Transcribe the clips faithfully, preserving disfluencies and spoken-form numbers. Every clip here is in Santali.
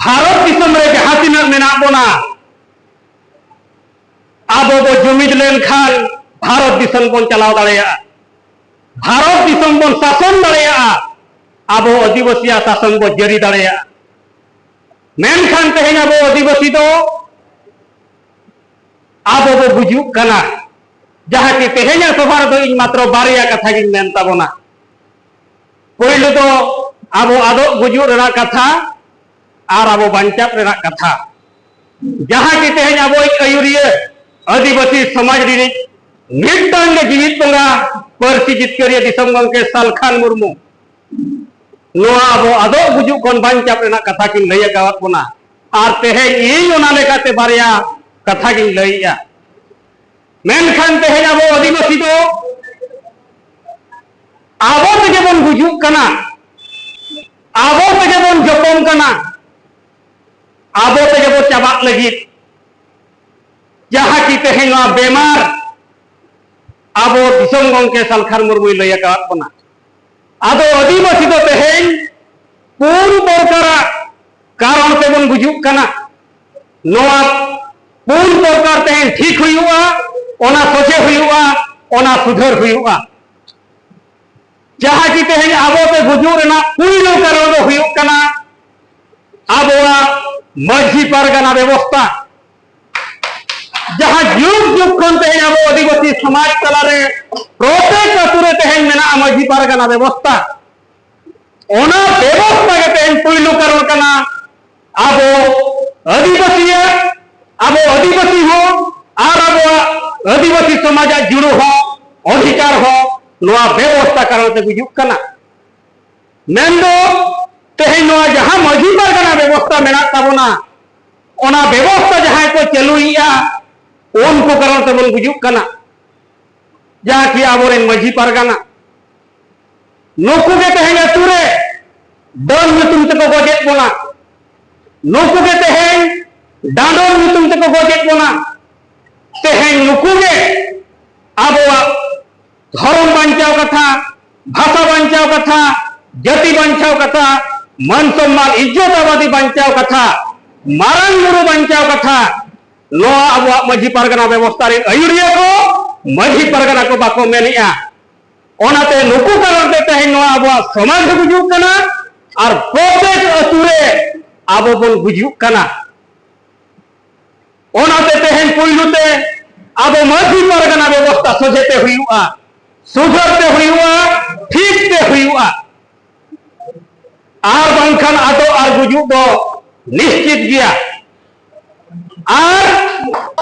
ᱵᱷᱟᱨᱚᱛ ᱫᱤᱥᱚᱢ ᱨᱮ ᱡᱟᱦᱟᱸ ᱛᱤᱱᱟᱹᱜ ᱢᱮᱱᱟᱜ ᱵᱚᱱᱟ, ᱟᱵᱚ ᱵᱚ ᱡᱩᱢᱤᱫ ᱞᱮᱱᱠᱷᱟᱱ ᱵᱷᱟᱨᱚᱛ ᱫᱤᱥᱚᱢ ᱵᱚᱱ ᱪᱟᱞᱟᱣ ᱫᱟᱲᱮᱭᱟᱜᱼᱟ, ᱵᱷᱟᱨᱚᱛ ᱫᱤᱥᱚᱢ ᱵᱚᱱ ᱥᱟᱥᱚᱱ ᱫᱟᱲᱮᱭᱟᱜᱼᱟ, ᱟᱵᱚ ᱟᱹᱫᱤᱵᱟᱹᱥᱤᱭᱟᱜ ᱥᱟᱥᱚᱱ ᱵᱚ ᱡᱟᱹᱨᱤ ᱫᱟᱲᱮᱭᱟᱜᱼᱟ᱾ ᱢᱮᱱᱠᱷᱟᱱ ᱛᱮᱦᱮᱧ ᱟᱵᱚ ᱟᱹᱫᱤᱵᱟᱹᱥᱤ ᱫᱚ ᱟᱵᱚ ᱵᱚ ᱜᱩᱡᱩᱜ ᱠᱟᱱᱟ᱾ ᱡᱟᱦᱟᱸ ᱠᱤ ᱛᱮᱦᱮᱧᱟᱜ ᱥᱚᱵᱷᱟ ᱨᱮᱫᱚ ᱤᱧ ᱢᱟᱛᱨᱚ ᱵᱟᱨᱭᱟ ᱠᱟᱛᱷᱟ ᱜᱤᱧ ᱢᱮᱱ ᱛᱟᱵᱚᱱᱟ᱾ ᱯᱳᱭᱞᱳ ᱫᱚ ᱟᱵᱚ ᱟᱫᱚᱜ ᱜᱩᱡᱩᱜ ᱨᱮᱱᱟᱜ ᱠᱟᱛᱷᱟ ᱟᱨ ᱟᱵᱚ ᱵᱟᱧᱪᱟᱣ ᱨᱮᱱᱟᱜ ᱠᱟᱛᱷᱟ᱾ ᱡᱟᱦᱟᱸ ᱠᱤ ᱛᱮᱦᱮᱧ ᱟᱵᱚᱭᱤᱡ ᱟᱹᱭᱩᱨᱤᱭᱟᱹ ᱟᱹᱫᱤᱵᱟᱹᱥᱤ ᱥᱚᱢᱟᱡᱽ ᱨᱤᱱᱤᱡ ᱢᱤᱫᱴᱟᱝ ᱜᱮ ᱡᱤᱣᱤᱫ ᱵᱚᱸᱜᱟ ᱯᱟᱹᱨᱥᱤ ᱡᱤᱛᱠᱟᱹᱨᱤᱭᱟᱹ ᱫᱤᱥᱚᱢ ᱜᱚᱢᱠᱮ ᱥᱟᱞᱠᱷᱟᱱ ᱢᱩᱨᱢᱩ ᱱᱚᱣᱟ ᱟᱵᱚ ᱟᱫᱚᱜ ᱜᱩᱡᱩᱜ ᱠᱷᱚᱱ ᱵᱟᱧᱪᱟᱣ ᱨᱮᱱᱟᱜ ᱠᱟᱛᱷᱟ ᱠᱤᱱ ᱞᱟᱹᱭ ᱟᱠᱟᱫ ᱵᱚᱱᱟ᱾ ᱟᱨ ᱛᱮᱦᱮᱧ ᱤᱧ ᱚᱱᱟ ᱞᱮᱠᱟᱛᱮ ᱵᱟᱨᱭᱟ ᱠᱟᱛᱷᱟ ᱜᱤᱧ ᱞᱟᱹᱭᱮᱜᱼᱟ᱾ ᱢᱮᱱᱠᱷᱟᱱ ᱛᱮᱦᱮᱧ ᱟᱵᱚ ᱟᱹᱫᱤᱵᱟᱹᱥᱤ ᱫᱚ ᱟᱵᱚ ᱛᱮᱜᱮ ᱵᱚᱱ ᱜᱩᱡᱩᱜ ᱠᱟᱱᱟ, ᱟᱵᱚ ᱛᱮᱜᱮ ᱵᱚᱱ ᱡᱚᱯᱚᱢ ᱠᱟᱱᱟ, ᱟᱵᱚ ᱛᱮᱜᱮ ᱵᱚᱱ ᱪᱟᱵᱟᱜ ᱞᱟᱹᱜᱤᱫ᱾ ᱡᱟᱦᱟᱸ ᱠᱤ ᱛᱮᱦᱮᱧ ᱱᱚᱣᱟ ᱵᱮᱢᱟᱨ ᱟᱵᱚ ᱫᱤᱥᱚᱢ ᱜᱚᱢᱠᱮ ᱥᱟᱞᱠᱷᱟᱱ ᱢᱩᱨᱢᱩᱭ ᱞᱟᱹᱭ ᱟᱠᱟᱫ ᱵᱚᱱᱟ᱾ ᱟᱫᱚ ᱟᱹᱫᱤᱵᱟᱹᱥᱤ ᱫᱚ ᱛᱮᱦᱮᱧ ᱯᱩᱱ ᱯᱨᱚᱠᱟᱨᱟᱜ ᱠᱟᱨᱚᱱ ᱛᱮᱵᱚᱱ ᱜᱩᱡᱩᱜ ᱠᱟᱱᱟ᱾ ᱱᱚᱣᱟ ᱯᱩᱱ ᱯᱨᱚᱠᱟᱨ ᱛᱮᱦᱮᱧ ᱴᱷᱤᱠ ᱦᱩᱭᱩᱜᱼᱟ, ᱚᱱᱟ ᱥᱚᱡᱷᱮ ᱦᱩᱭᱩᱜᱼᱟ, ᱚᱱᱟ ᱥᱩᱫᱷᱟᱹᱨ ᱦᱩᱭᱩᱜᱼᱟ᱾ ᱡᱟᱦᱟᱸ ᱠᱤ ᱛᱮᱦᱮᱧ ᱟᱵᱚ ᱛᱮ ᱜᱩᱡᱩᱜ ᱨᱮᱱᱟᱜ ᱯᱩᱭᱞᱩ ᱠᱟᱨᱚᱱ ᱫᱚ ᱦᱩᱭᱩᱜ ᱠᱟᱱᱟ ᱟᱵᱚᱣᱟᱜ ᱢᱟᱹᱡᱷᱤ ᱯᱟᱨᱜᱟᱱᱟ ᱵᱮᱵᱚᱥᱛᱟ᱾ ᱡᱟᱦᱟᱸ ᱡᱩᱜᱽ ᱡᱩᱜᱽ ᱠᱷᱚᱱ ᱛᱮᱦᱮᱧ ᱟᱵᱚ ᱟᱹᱫᱤᱵᱟᱹᱥᱤ ᱥᱚᱢᱟᱡᱽ ᱛᱟᱞᱟᱨᱮ ᱯᱨᱚᱛᱮᱠ ᱟᱹᱛᱩ ᱨᱮ ᱛᱮᱦᱮᱧ ᱢᱮᱱᱟᱜᱼᱟ ᱢᱟᱹᱡᱷᱤ ᱯᱟᱨᱜᱟᱱᱟ ᱵᱮᱵᱚᱥᱛᱟ᱾ ᱚᱱᱟ ᱵᱮᱵᱚᱥᱛᱟ ᱜᱮ ᱛᱮᱦᱮᱧ ᱯᱩᱭᱞᱩ ᱠᱟᱨᱚᱱ ᱠᱟᱱᱟ ᱟᱵᱚ ᱟᱹᱫᱤᱵᱟᱹᱥᱤᱭᱟᱜ, ᱟᱵᱚ ᱟᱹᱫᱤᱵᱟᱹᱥᱤ ᱦᱚᱸ ᱟᱨ ᱟᱵᱚᱣᱟᱜ ᱟᱹᱫᱤᱵᱟᱹᱥᱤ ᱥᱚᱢᱟᱡᱟᱜ ᱡᱩᱲᱩ ᱦᱚᱸ, ᱚᱫᱷᱤᱠᱟᱨ ᱦᱚᱸ ᱱᱚᱣᱟ ᱵᱮᱵᱚᱥᱛᱟ ᱠᱟᱨᱚᱱ ᱛᱮ ᱜᱩᱡᱩᱜ ᱠᱟᱱᱟ᱾ ᱢᱮᱱᱫᱚ ᱛᱮᱦᱮᱧ ᱱᱚᱣᱟ ᱡᱟᱦᱟᱸ ᱢᱟᱹᱡᱷᱤ ᱯᱟᱨᱜᱟᱱᱟ ᱵᱮᱵᱚᱥᱛᱟ ᱢᱮᱱᱟᱜ ᱛᱟᱵᱚᱱᱟ, ᱚᱱᱟ ᱵᱮᱵᱚᱥᱛᱟ ᱡᱟᱦᱟᱸᱭ ᱠᱚ ᱪᱟᱹᱞᱩᱭᱮᱫᱼᱟ, ᱩᱱᱠᱩ ᱠᱟᱨᱚᱱ ᱛᱮᱵᱚᱱ ᱜᱩᱡᱩᱜ ᱠᱟᱱᱟ᱾ ᱡᱟᱦᱟᱸ ᱠᱤ ᱟᱵᱚᱨᱮᱱ ᱢᱟᱹᱡᱷᱤ ᱯᱟᱨᱜᱟᱱᱟ, ᱱᱩᱠᱩ ᱜᱮ ᱛᱮᱦᱮᱧ ᱟᱹᱛᱩ ᱨᱮ ᱰᱟᱹᱱ ᱧᱩᱛᱩᱢ ᱛᱮᱠᱚ ᱜᱚᱡᱮᱫ ᱵᱚᱱᱟ, ᱱᱩᱠᱩ ᱜᱮ ᱛᱮᱦᱮᱧ ᱰᱟᱸᱰᱚᱢ ᱧᱩᱛᱩᱢ ᱛᱮᱠᱚ ᱜᱚᱡᱮᱫ ᱵᱚᱱᱟ᱾ ᱛᱮᱦᱮᱧ ᱱᱩᱠᱩ ᱜᱮ ᱟᱵᱚᱣᱟᱜ ᱫᱷᱚᱨᱚᱢ ᱵᱟᱧᱪᱟᱣ ᱠᱟᱛᱷᱟ, ᱵᱷᱟᱥᱟ ᱵᱟᱧᱪᱟᱣ ᱠᱟᱛᱷᱟ, ᱡᱟᱹᱛᱤ ᱵᱟᱧᱪᱟᱣ ᱠᱟᱛᱷᱟ, ᱢᱟᱹᱱ ᱥᱚᱢᱢᱟᱱ ᱤᱡᱽᱡᱚᱛ ᱟᱵᱟᱫᱤ ᱵᱟᱧᱪᱟᱣ ᱠᱟᱛᱷᱟ, ᱢᱟᱨᱟᱝ ᱵᱩᱨᱩ ᱵᱟᱧᱪᱟᱣ ᱠᱟᱛᱷᱟ, ᱱᱚᱣᱟ ᱟᱵᱚᱣᱟᱜ ᱢᱟᱹᱡᱷᱤ ᱯᱟᱨᱜᱟᱱᱟ ᱵᱮᱵᱚᱥᱛᱷᱟ ᱨᱮᱱ ᱟᱹᱭᱩᱨᱤᱭᱟᱹ ᱠᱚ, ᱢᱟᱹᱡᱷᱤ ᱯᱟᱨᱜᱟᱱᱟ ᱠᱚ ᱵᱟᱠᱚ ᱢᱮᱱᱮᱜᱼᱟ᱾ ᱚᱱᱟᱛᱮ ᱱᱩᱠᱩ ᱠᱟᱨᱚᱱ ᱛᱮ ᱛᱮᱦᱮᱧ ᱱᱚᱣᱟ ᱟᱵᱚᱣᱟᱜ ᱥᱚᱢᱟᱡᱽ ᱦᱚᱸ ᱜᱩᱡᱩᱜ ᱠᱟᱱᱟ ᱟᱨ ᱯᱨᱚᱛᱮᱠ ᱟᱹᱛᱩ ᱨᱮ ᱟᱵᱚ ᱵᱚᱱ ᱜᱩᱡᱩᱜ ᱠᱟᱱᱟ᱾ ᱚᱱᱟᱛᱮ ᱛᱮᱦᱮᱧ ᱯᱩᱭᱞᱩ ᱛᱮ ᱟᱵᱚ ᱢᱟᱹᱡᱷᱤ ᱯᱟᱨᱜᱟᱱᱟ ᱵᱮᱵᱚᱥᱛᱷᱟ ᱥᱚᱡᱷᱮ ᱛᱮ ᱦᱩᱭᱩᱜᱼᱟ, ᱥᱩᱫᱷᱟᱹᱨ ᱛᱮ ᱦᱩᱭᱩᱜᱼᱟ, ᱴᱷᱤᱠ ᱛᱮ ᱦᱩᱭᱩᱜᱼᱟ᱾ ᱟᱨ ᱵᱟᱝᱠᱷᱟᱱ ᱟᱫᱚ ᱟᱨ ᱜᱩᱡᱩᱜ ᱫᱚ ᱱᱤᱥᱪᱤᱛ ᱜᱮᱭᱟ᱾ ᱟᱨ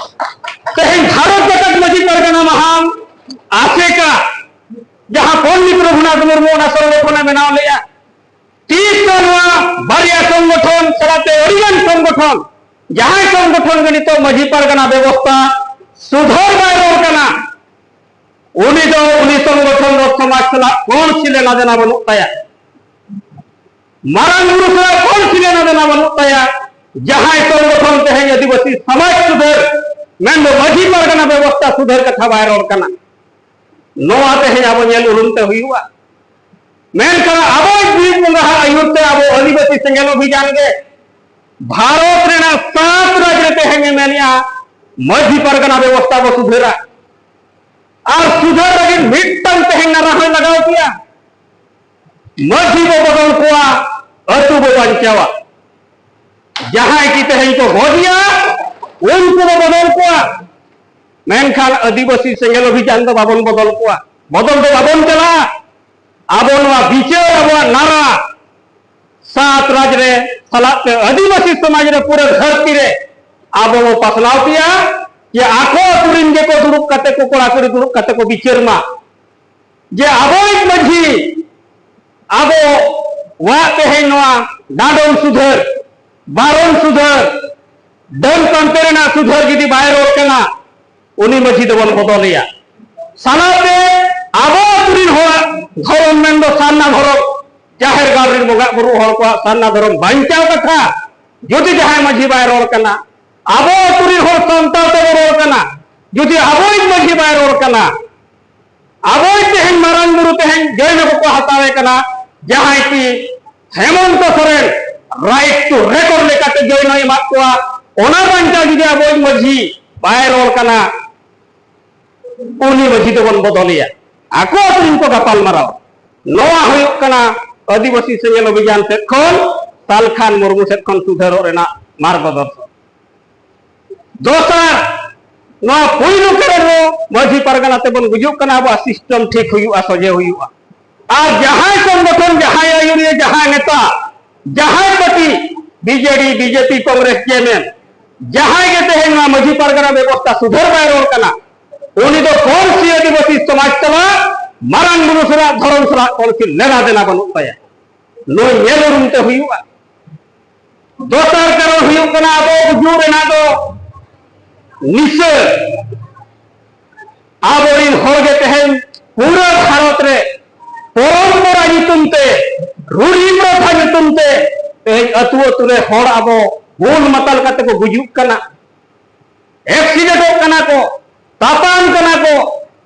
ᱛᱮᱦᱮᱧ ᱵᱷᱟᱨᱚᱛ ᱡᱟᱠᱟᱛ ᱢᱟᱹᱡᱷᱤ ᱯᱟᱨᱜᱟᱱᱟ ᱢᱟᱦᱟᱞ ᱟᱥᱮᱠᱟ, ᱡᱟᱦᱟᱸ ᱯᱚᱱᱰᱤᱛ ᱨᱚᱜᱷᱩᱱᱟᱛᱷ ᱢᱩᱨᱢᱩ ᱚᱱᱟ ᱥᱚᱝᱜᱚᱴᱷᱚᱱᱮ ᱵᱮᱱᱟᱣ ᱞᱮᱜᱼᱟ, ᱛᱤᱥ ᱫᱚ ᱱᱚᱣᱟ ᱵᱟᱨᱭᱟ ᱥᱚᱝᱜᱚᱴᱷᱚᱱ ᱥᱟᱞᱟᱜ ᱛᱮ ᱟᱹᱰᱤᱜᱟᱱ ᱥᱚᱝᱜᱚᱴᱷᱚᱱ, ᱡᱟᱦᱟᱸᱭ ᱥᱚᱝᱜᱚᱴᱷᱚᱱ ᱜᱮ ᱱᱤᱛᱚᱜ ᱢᱟᱹᱡᱷᱤ ᱯᱟᱨᱜᱟᱱᱟ ᱵᱮᱵᱚᱥᱛᱷᱟ ᱥᱩᱫᱷᱟᱹᱨ ᱵᱟᱭ ᱨᱚᱲ ᱠᱟᱱᱟ, ᱩᱱᱤ ᱫᱚ, ᱩᱱᱤ ᱥᱚᱝᱜᱚᱴᱷᱚᱱ ᱫᱚ ᱥᱚᱢᱟᱡᱽ ᱥᱟᱞᱟᱜ ᱠᱳᱱᱳ ᱥᱤᱞᱮ ᱱᱟᱫᱮᱱᱟ ᱵᱟᱹᱱᱩᱜ ᱛᱟᱭᱟ᱾ ᱢᱟᱨᱟᱝ ᱵᱩᱨᱩ ᱥᱟᱞᱟᱜ ᱠᱳᱱᱳ ᱥᱤᱞᱮ ᱱᱟᱫᱮᱱᱟ ᱵᱟᱹᱱᱩᱜ ᱛᱟᱭᱟ᱾ ᱡᱟᱦᱟᱸᱭ ᱥᱚᱝᱜᱚᱴᱷᱚᱱ ᱛᱮᱦᱮᱧ ᱟᱹᱫᱤᱵᱟᱹᱥᱤ ᱥᱚᱢᱟᱡᱽ ᱥᱩᱫᱷᱟᱹᱨ, ᱢᱮᱱᱫᱚ ᱢᱟᱹᱡᱷᱤ ᱯᱟᱨᱜᱟᱱᱟ ᱵᱮᱵᱚᱥᱛᱷᱟ ᱥᱩᱫᱷᱟᱹᱨ ᱠᱟᱛᱷᱟ ᱵᱟᱭ ᱨᱚᱲ ᱠᱟᱱᱟ, ᱱᱚᱣᱟ ᱛᱮᱦᱮᱧ ᱟᱵᱚ ᱧᱮᱞ ᱩᱨᱩᱢ ᱛᱮ ᱦᱩᱭᱩᱜᱼᱟ᱾ ᱢᱮᱱᱠᱷᱟᱱ ᱟᱵᱚ ᱵᱤᱨ ᱵᱚᱸᱜᱟ ᱟᱜ ᱟᱹᱭᱩᱨ ᱛᱮ ᱟᱵᱚ ᱟᱹᱫᱤᱵᱟᱹᱥᱤ ᱥᱮᱸᱜᱮᱞ ᱚᱵᱷᱤᱡᱟᱱ ᱜᱮ ᱵᱷᱟᱨᱚᱛ ᱨᱮᱱᱟᱜ ᱥᱟᱛ ᱨᱟᱡᱽ ᱨᱮ ᱛᱮᱦᱮᱧ ᱮ ᱢᱮᱱᱮᱜᱼᱟ, ᱢᱟᱹᱡᱷᱤ ᱯᱟᱨᱜᱟᱱᱟ ᱵᱮᱵᱚᱥᱛᱷᱟ ᱵᱚ ᱥᱩᱫᱷᱟᱹᱨᱟ᱾ ᱟᱨ ᱥᱩᱫᱷᱟᱹᱨ ᱞᱟᱹᱜᱤᱫ ᱢᱤᱫᱴᱟᱝ ᱛᱮᱦᱮᱧ ᱱᱟᱨᱟ ᱦᱚᱸᱭ ᱞᱟᱜᱟᱣ ᱠᱮᱭᱟ, ᱢᱟᱹᱡᱷᱤ ᱵᱚ ᱵᱚᱫᱚᱞ ᱠᱚᱣᱟ, ᱟᱹᱛᱩ ᱵᱚ ᱵᱟᱧᱪᱟᱣᱟ᱾ ᱡᱟᱦᱟᱸᱭ ᱠᱤ ᱛᱮᱦᱮᱧ ᱠᱚ ᱜᱚᱡ ᱮᱭᱟ, ᱩᱱᱠᱩ ᱵᱚ ᱵᱚᱫᱚᱞ ᱠᱚᱣᱟ᱾ ᱢᱮᱱᱠᱷᱟᱱ ᱟᱹᱫᱤᱵᱟᱹᱥᱤ ᱥᱮᱸᱜᱮᱞ ᱚᱵᱷᱤᱡᱟᱱ ᱫᱚ ᱵᱟᱵᱚᱱ ᱵᱚᱫᱚᱞ ᱠᱚᱣᱟ, ᱵᱚᱫᱚᱞ ᱫᱚ ᱵᱟᱵᱚᱱ ᱪᱟᱞᱟᱜᱼᱟ᱾ ᱟᱵᱚ ᱱᱚᱣᱟ ᱵᱤᱪᱟᱹᱨ, ᱟᱵᱚᱣᱟᱜ ᱱᱟᱨᱟ ᱥᱟᱛ ᱨᱟᱡᱽ ᱨᱮ ᱥᱟᱞᱟᱜ ᱛᱮ ᱟᱹᱫᱤᱵᱟᱹᱥᱤ ᱥᱚᱢᱟᱡᱽ ᱨᱮ ᱯᱩᱨᱟᱹ ᱫᱷᱟᱹᱨᱛᱤ ᱨᱮ ᱟᱵᱚ ᱵᱚ ᱯᱟᱥᱱᱟᱣ ᱠᱮᱭᱟ ᱡᱮ ᱟᱠᱚ ᱟᱹᱛᱩ ᱨᱤᱱ ᱜᱮᱠᱚ ᱫᱩᱲᱩᱵ ᱠᱟᱛᱮ ᱠᱚ, ᱠᱚᱲᱟ ᱠᱩᱲᱤ ᱫᱩᱲᱩᱵ ᱠᱟᱛᱮ ᱠᱚ ᱵᱤᱪᱟᱹᱨ ᱢᱟ᱾ ᱡᱮ ᱟᱵᱚᱭᱤᱡ ᱢᱟᱹᱡᱷᱤ, ᱟᱵᱚᱣᱟᱜ ᱛᱮᱦᱮᱧ ᱱᱚᱣᱟ ᱰᱟᱸᱰᱚᱢ ᱥᱩᱫᱷᱟᱹᱨ, ᱵᱟᱨᱚᱱ ᱥᱩᱫᱷᱟᱹᱨ, ᱰᱟᱹᱱ ᱯᱟᱱᱛᱮ ᱨᱮᱱᱟᱜ ᱥᱩᱫᱷᱟᱹᱨ ᱡᱩᱫᱤ ᱵᱟᱭ ᱨᱚᱲ ᱠᱟᱱᱟ, ᱩᱱᱤ ᱢᱟᱹᱡᱷᱤ ᱫᱚᱵᱚᱱ ᱵᱚᱫᱚᱞᱮᱭᱟ᱾ ᱥᱟᱞᱟᱜ ᱛᱮ ᱟᱵᱚ ᱟᱹᱛᱩ ᱨᱤᱱ ᱦᱚᱲᱟᱜ ᱫᱷᱚᱨᱚᱢ, ᱢᱮᱱᱫᱚ ᱥᱟᱨᱱᱟ ᱫᱷᱚᱨᱚᱢ, ᱡᱟᱦᱮᱨ ᱜᱟᱲ ᱨᱤᱱ ᱵᱚᱸᱜᱟ ᱵᱩᱨᱩ ᱦᱚᱲ ᱠᱚᱣᱟᱜ ᱥᱟᱨᱱᱟ ᱫᱷᱚᱨᱚᱢ ᱵᱟᱧᱪᱟᱣ ᱠᱟᱛᱷᱟ ᱡᱩᱫᱤ ᱡᱟᱦᱟᱸᱭ ᱢᱟᱹᱡᱷᱤ ᱵᱟᱭ ᱨᱚᱲ ᱠᱟᱱᱟ, ᱟᱵᱚ ᱟᱹᱛᱩ ᱨᱤᱱ ᱦᱚᱲ ᱥᱟᱱᱛᱟᱲ ᱛᱮᱵᱚ ᱨᱚᱲ ᱠᱟᱱᱟ, ᱡᱩᱫᱤ ᱟᱵᱚᱭᱤᱡ ᱢᱟᱹᱡᱷᱤ ᱵᱟᱭ ᱨᱚᱲ ᱠᱟᱱᱟ, ᱟᱵᱚᱭᱤᱡ ᱛᱮᱦᱮᱧ ᱢᱟᱨᱟᱝ ᱵᱩᱨᱩ ᱛᱮᱦᱮᱧ ᱡᱚᱭᱱᱚ ᱠᱚᱠᱚ ᱦᱟᱛᱟᱣᱮ ᱠᱟᱱᱟ, ᱡᱟᱦᱟᱸᱭ ᱠᱤ ᱦᱮᱢᱚᱱᱛᱚ ᱥᱚᱨᱮᱱ right to record ᱞᱮᱠᱟᱛᱮ ᱡᱚᱭᱮᱱ ᱮ ᱮᱢᱟᱫ ᱠᱚᱣᱟ᱾ ᱚᱱᱟ ᱵᱟᱧᱪᱟᱣ ᱡᱩᱫᱤ ᱟᱵᱚᱭᱤᱡ ᱢᱟᱹᱡᱷᱤ ᱵᱟᱭ ᱨᱚᱲ ᱠᱟᱱᱟ, ᱩᱱᱤ ᱢᱟᱹᱡᱷᱤ ᱫᱚᱵᱚᱱ ᱵᱚᱫᱚᱞᱮᱭᱟ᱾ ᱟᱠᱚ ᱟᱹᱛᱩ ᱨᱮᱱ ᱠᱚ ᱜᱟᱯᱟᱞ ᱢᱟᱨᱟᱣ᱾ ᱱᱚᱣᱟ ᱦᱩᱭᱩᱜ ᱠᱟᱱᱟ ᱟᱹᱫᱤᱵᱟᱹᱥᱤ ᱥᱮᱸᱜᱮᱞ ᱚᱵᱷᱤᱡᱟᱱ ᱥᱮᱫ ᱠᱷᱚᱱ ᱥᱟᱞᱠᱷᱟᱱ ᱢᱩᱨᱢᱩ ᱥᱮᱫ ᱠᱷᱚᱱ ᱥᱩᱫᱷᱟᱹᱨᱚᱜ ᱨᱮᱱᱟᱜ ᱢᱟᱨᱜᱚᱫᱚᱨᱥᱚᱱ᱾ ᱫᱚᱥᱟᱨ, ᱱᱚᱣᱟ ᱯᱩᱭᱞᱩ ᱠᱟᱨᱚᱱ ᱫᱚ ᱢᱟᱹᱡᱷᱤ ᱯᱟᱨᱜᱟᱱᱟ ᱛᱮᱵᱚᱱ ᱜᱩᱡᱩᱜ ᱠᱟᱱᱟ, ᱟᱵᱚᱣᱟᱜ system ᱴᱷᱤᱠ ᱦᱩᱭᱩᱜᱼᱟ, ᱥᱚᱡᱷᱮ ᱦᱩᱭᱩᱜᱼᱟ᱾ ᱟᱨ ᱡᱟᱦᱟᱸᱭ ᱥᱚᱝᱜᱚᱴᱷᱚᱱ, ᱡᱟᱦᱟᱸᱭ ᱟᱹᱭᱩᱨᱤᱭᱟᱹ, ᱡᱟᱦᱟᱸᱭ ᱱᱮᱛᱟ, ᱡᱟᱦᱟᱸᱭ party, BJD, BJP, Congress, JMM, ᱡᱟᱦᱟᱸᱭ ᱜᱮ ᱛᱮᱦᱮᱧ ᱱᱚᱣᱟ ᱢᱟᱹᱡᱷᱤ ᱯᱟᱨᱜᱟᱱᱟ ᱵᱮᱵᱚᱥᱛᱷᱟ ᱥᱩᱫᱷᱟᱹᱨ ᱵᱟᱭ ᱨᱚᱲ ᱠᱟᱱᱟ, ᱩᱱᱤ ᱫᱚ ᱠᱚᱱᱥᱤ ᱟᱹᱫᱤᱵᱟᱹᱥᱤ ᱥᱚᱢᱟᱡᱽ ᱥᱟᱞᱟᱜ, ᱢᱟᱨᱟᱝ ᱵᱩᱨᱩ ᱥᱟᱞᱟᱜ, ᱫᱷᱚᱨᱚᱢ ᱥᱟᱞᱟᱜ ᱠᱚᱱᱥᱤ ᱞᱮᱱᱟ ᱫᱮᱱᱟ ᱵᱟᱹᱱᱩᱜ ᱛᱟᱭᱟ᱾ ᱱᱩᱭ ᱧᱮᱞ ᱩᱨᱩᱢ ᱛᱮ ᱦᱩᱭᱩᱜᱼᱟ᱾ ᱫᱚᱥᱟᱨ ᱠᱟᱨᱚᱱ ᱦᱩᱭᱩᱜ ᱠᱟᱱᱟ, ᱟᱵᱚ ᱜᱩᱡᱩᱜ ᱨᱮᱱᱟᱜ ᱫᱚ ᱱᱤᱥᱟᱹ᱾ ᱟᱵᱚᱨᱤᱱ ᱦᱚᱲ ᱜᱮ ᱛᱮᱦᱮᱧ ᱯᱩᱨᱟᱹ ᱵᱷᱟᱨᱚᱛ ᱨᱮ ᱯᱚᱨᱚᱢᱯᱚᱨᱟ ᱧᱩᱛᱩᱢ ᱛᱮ, ᱨᱩᱲᱤ ᱯᱨᱚᱛᱷᱟ ᱧᱩᱛᱩᱢ ᱛᱮ ᱛᱮᱦᱮᱧ ᱟᱹᱛᱩ ᱟᱹᱛᱩ ᱨᱮ ᱦᱚᱲ ᱟᱵᱚ ᱵᱩᱞ ᱢᱟᱛᱟᱞ ᱠᱟᱛᱮ ᱠᱚ ᱜᱩᱡᱩᱜ ᱠᱟᱱᱟ, ᱮᱠᱥᱤᱰᱮᱱᱴᱚᱜ ᱠᱟᱱᱟ ᱠᱚ, ᱛᱟᱯᱟᱢ ᱠᱟᱱᱟ ᱠᱚ᱾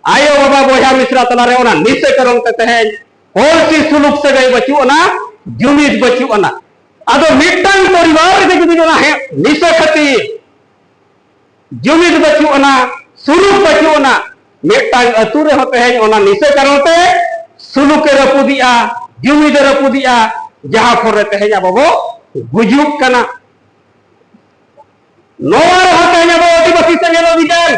ᱟᱭᱳ ᱵᱟᱵᱟ ᱵᱚᱭᱦᱟ ᱢᱤᱥᱨᱟ ᱛᱟᱞᱟᱨᱮ ᱚᱱᱟ ᱱᱤᱥᱟᱹ ᱠᱟᱨᱚᱱ ᱛᱮ ᱛᱮᱦᱮᱧ ᱦᱚᱲ ᱥᱤ ᱥᱩᱞᱩᱠ ᱥᱟᱹᱜᱟᱹᱭ ᱵᱟᱹᱪᱩᱜ ᱟᱱᱟ, ᱡᱩᱢᱤᱫ ᱵᱟᱹᱪᱩᱜ ᱟᱱᱟ᱾ ᱟᱫᱚ ᱢᱤᱫᱴᱟᱝ ᱯᱚᱨᱤᱵᱟᱨ ᱨᱮᱜᱮ ᱡᱩᱫᱤ ᱚᱱᱟ ᱦᱮ-, ᱱᱤᱥᱟᱹ ᱠᱷᱟᱹᱛᱤᱨ ᱡᱩᱢᱤᱫ ᱵᱟᱹᱪᱩᱜ ᱟᱱᱟ, ᱥᱩᱞᱩᱠ ᱵᱟᱹᱪᱩᱜ ᱟᱱᱟ, ᱢᱤᱫᱴᱟᱝ ᱟᱹᱛᱩ ᱨᱮᱦᱚᱸ ᱛᱮᱦᱮᱧ ᱚᱱᱟ ᱱᱤᱥᱟᱹ ᱠᱟᱨᱚᱱ ᱛᱮ ᱥᱩᱞᱩᱠᱮ ᱨᱟᱹᱯᱩᱫᱤᱜᱼᱟ, ᱡᱩᱢᱤᱫᱮ ᱨᱟᱹᱯᱩᱫᱤᱜᱼᱟ, ᱡᱟᱦᱟᱸ ᱯᱷᱚᱞ ᱨᱮ ᱛᱮᱦᱮᱧ ᱟᱵᱚ ᱵᱚ ᱜᱩᱡᱩᱜ ᱠᱟᱱᱟ᱾ ᱱᱚᱣᱟ ᱨᱮᱦᱚᱸ ᱛᱮᱦᱮᱧ ᱟᱵᱚ ᱟᱹᱫᱤᱵᱟᱹᱥᱤ ᱥᱮᱸᱜᱮᱞ ᱚᱵᱷᱤᱡᱟᱱ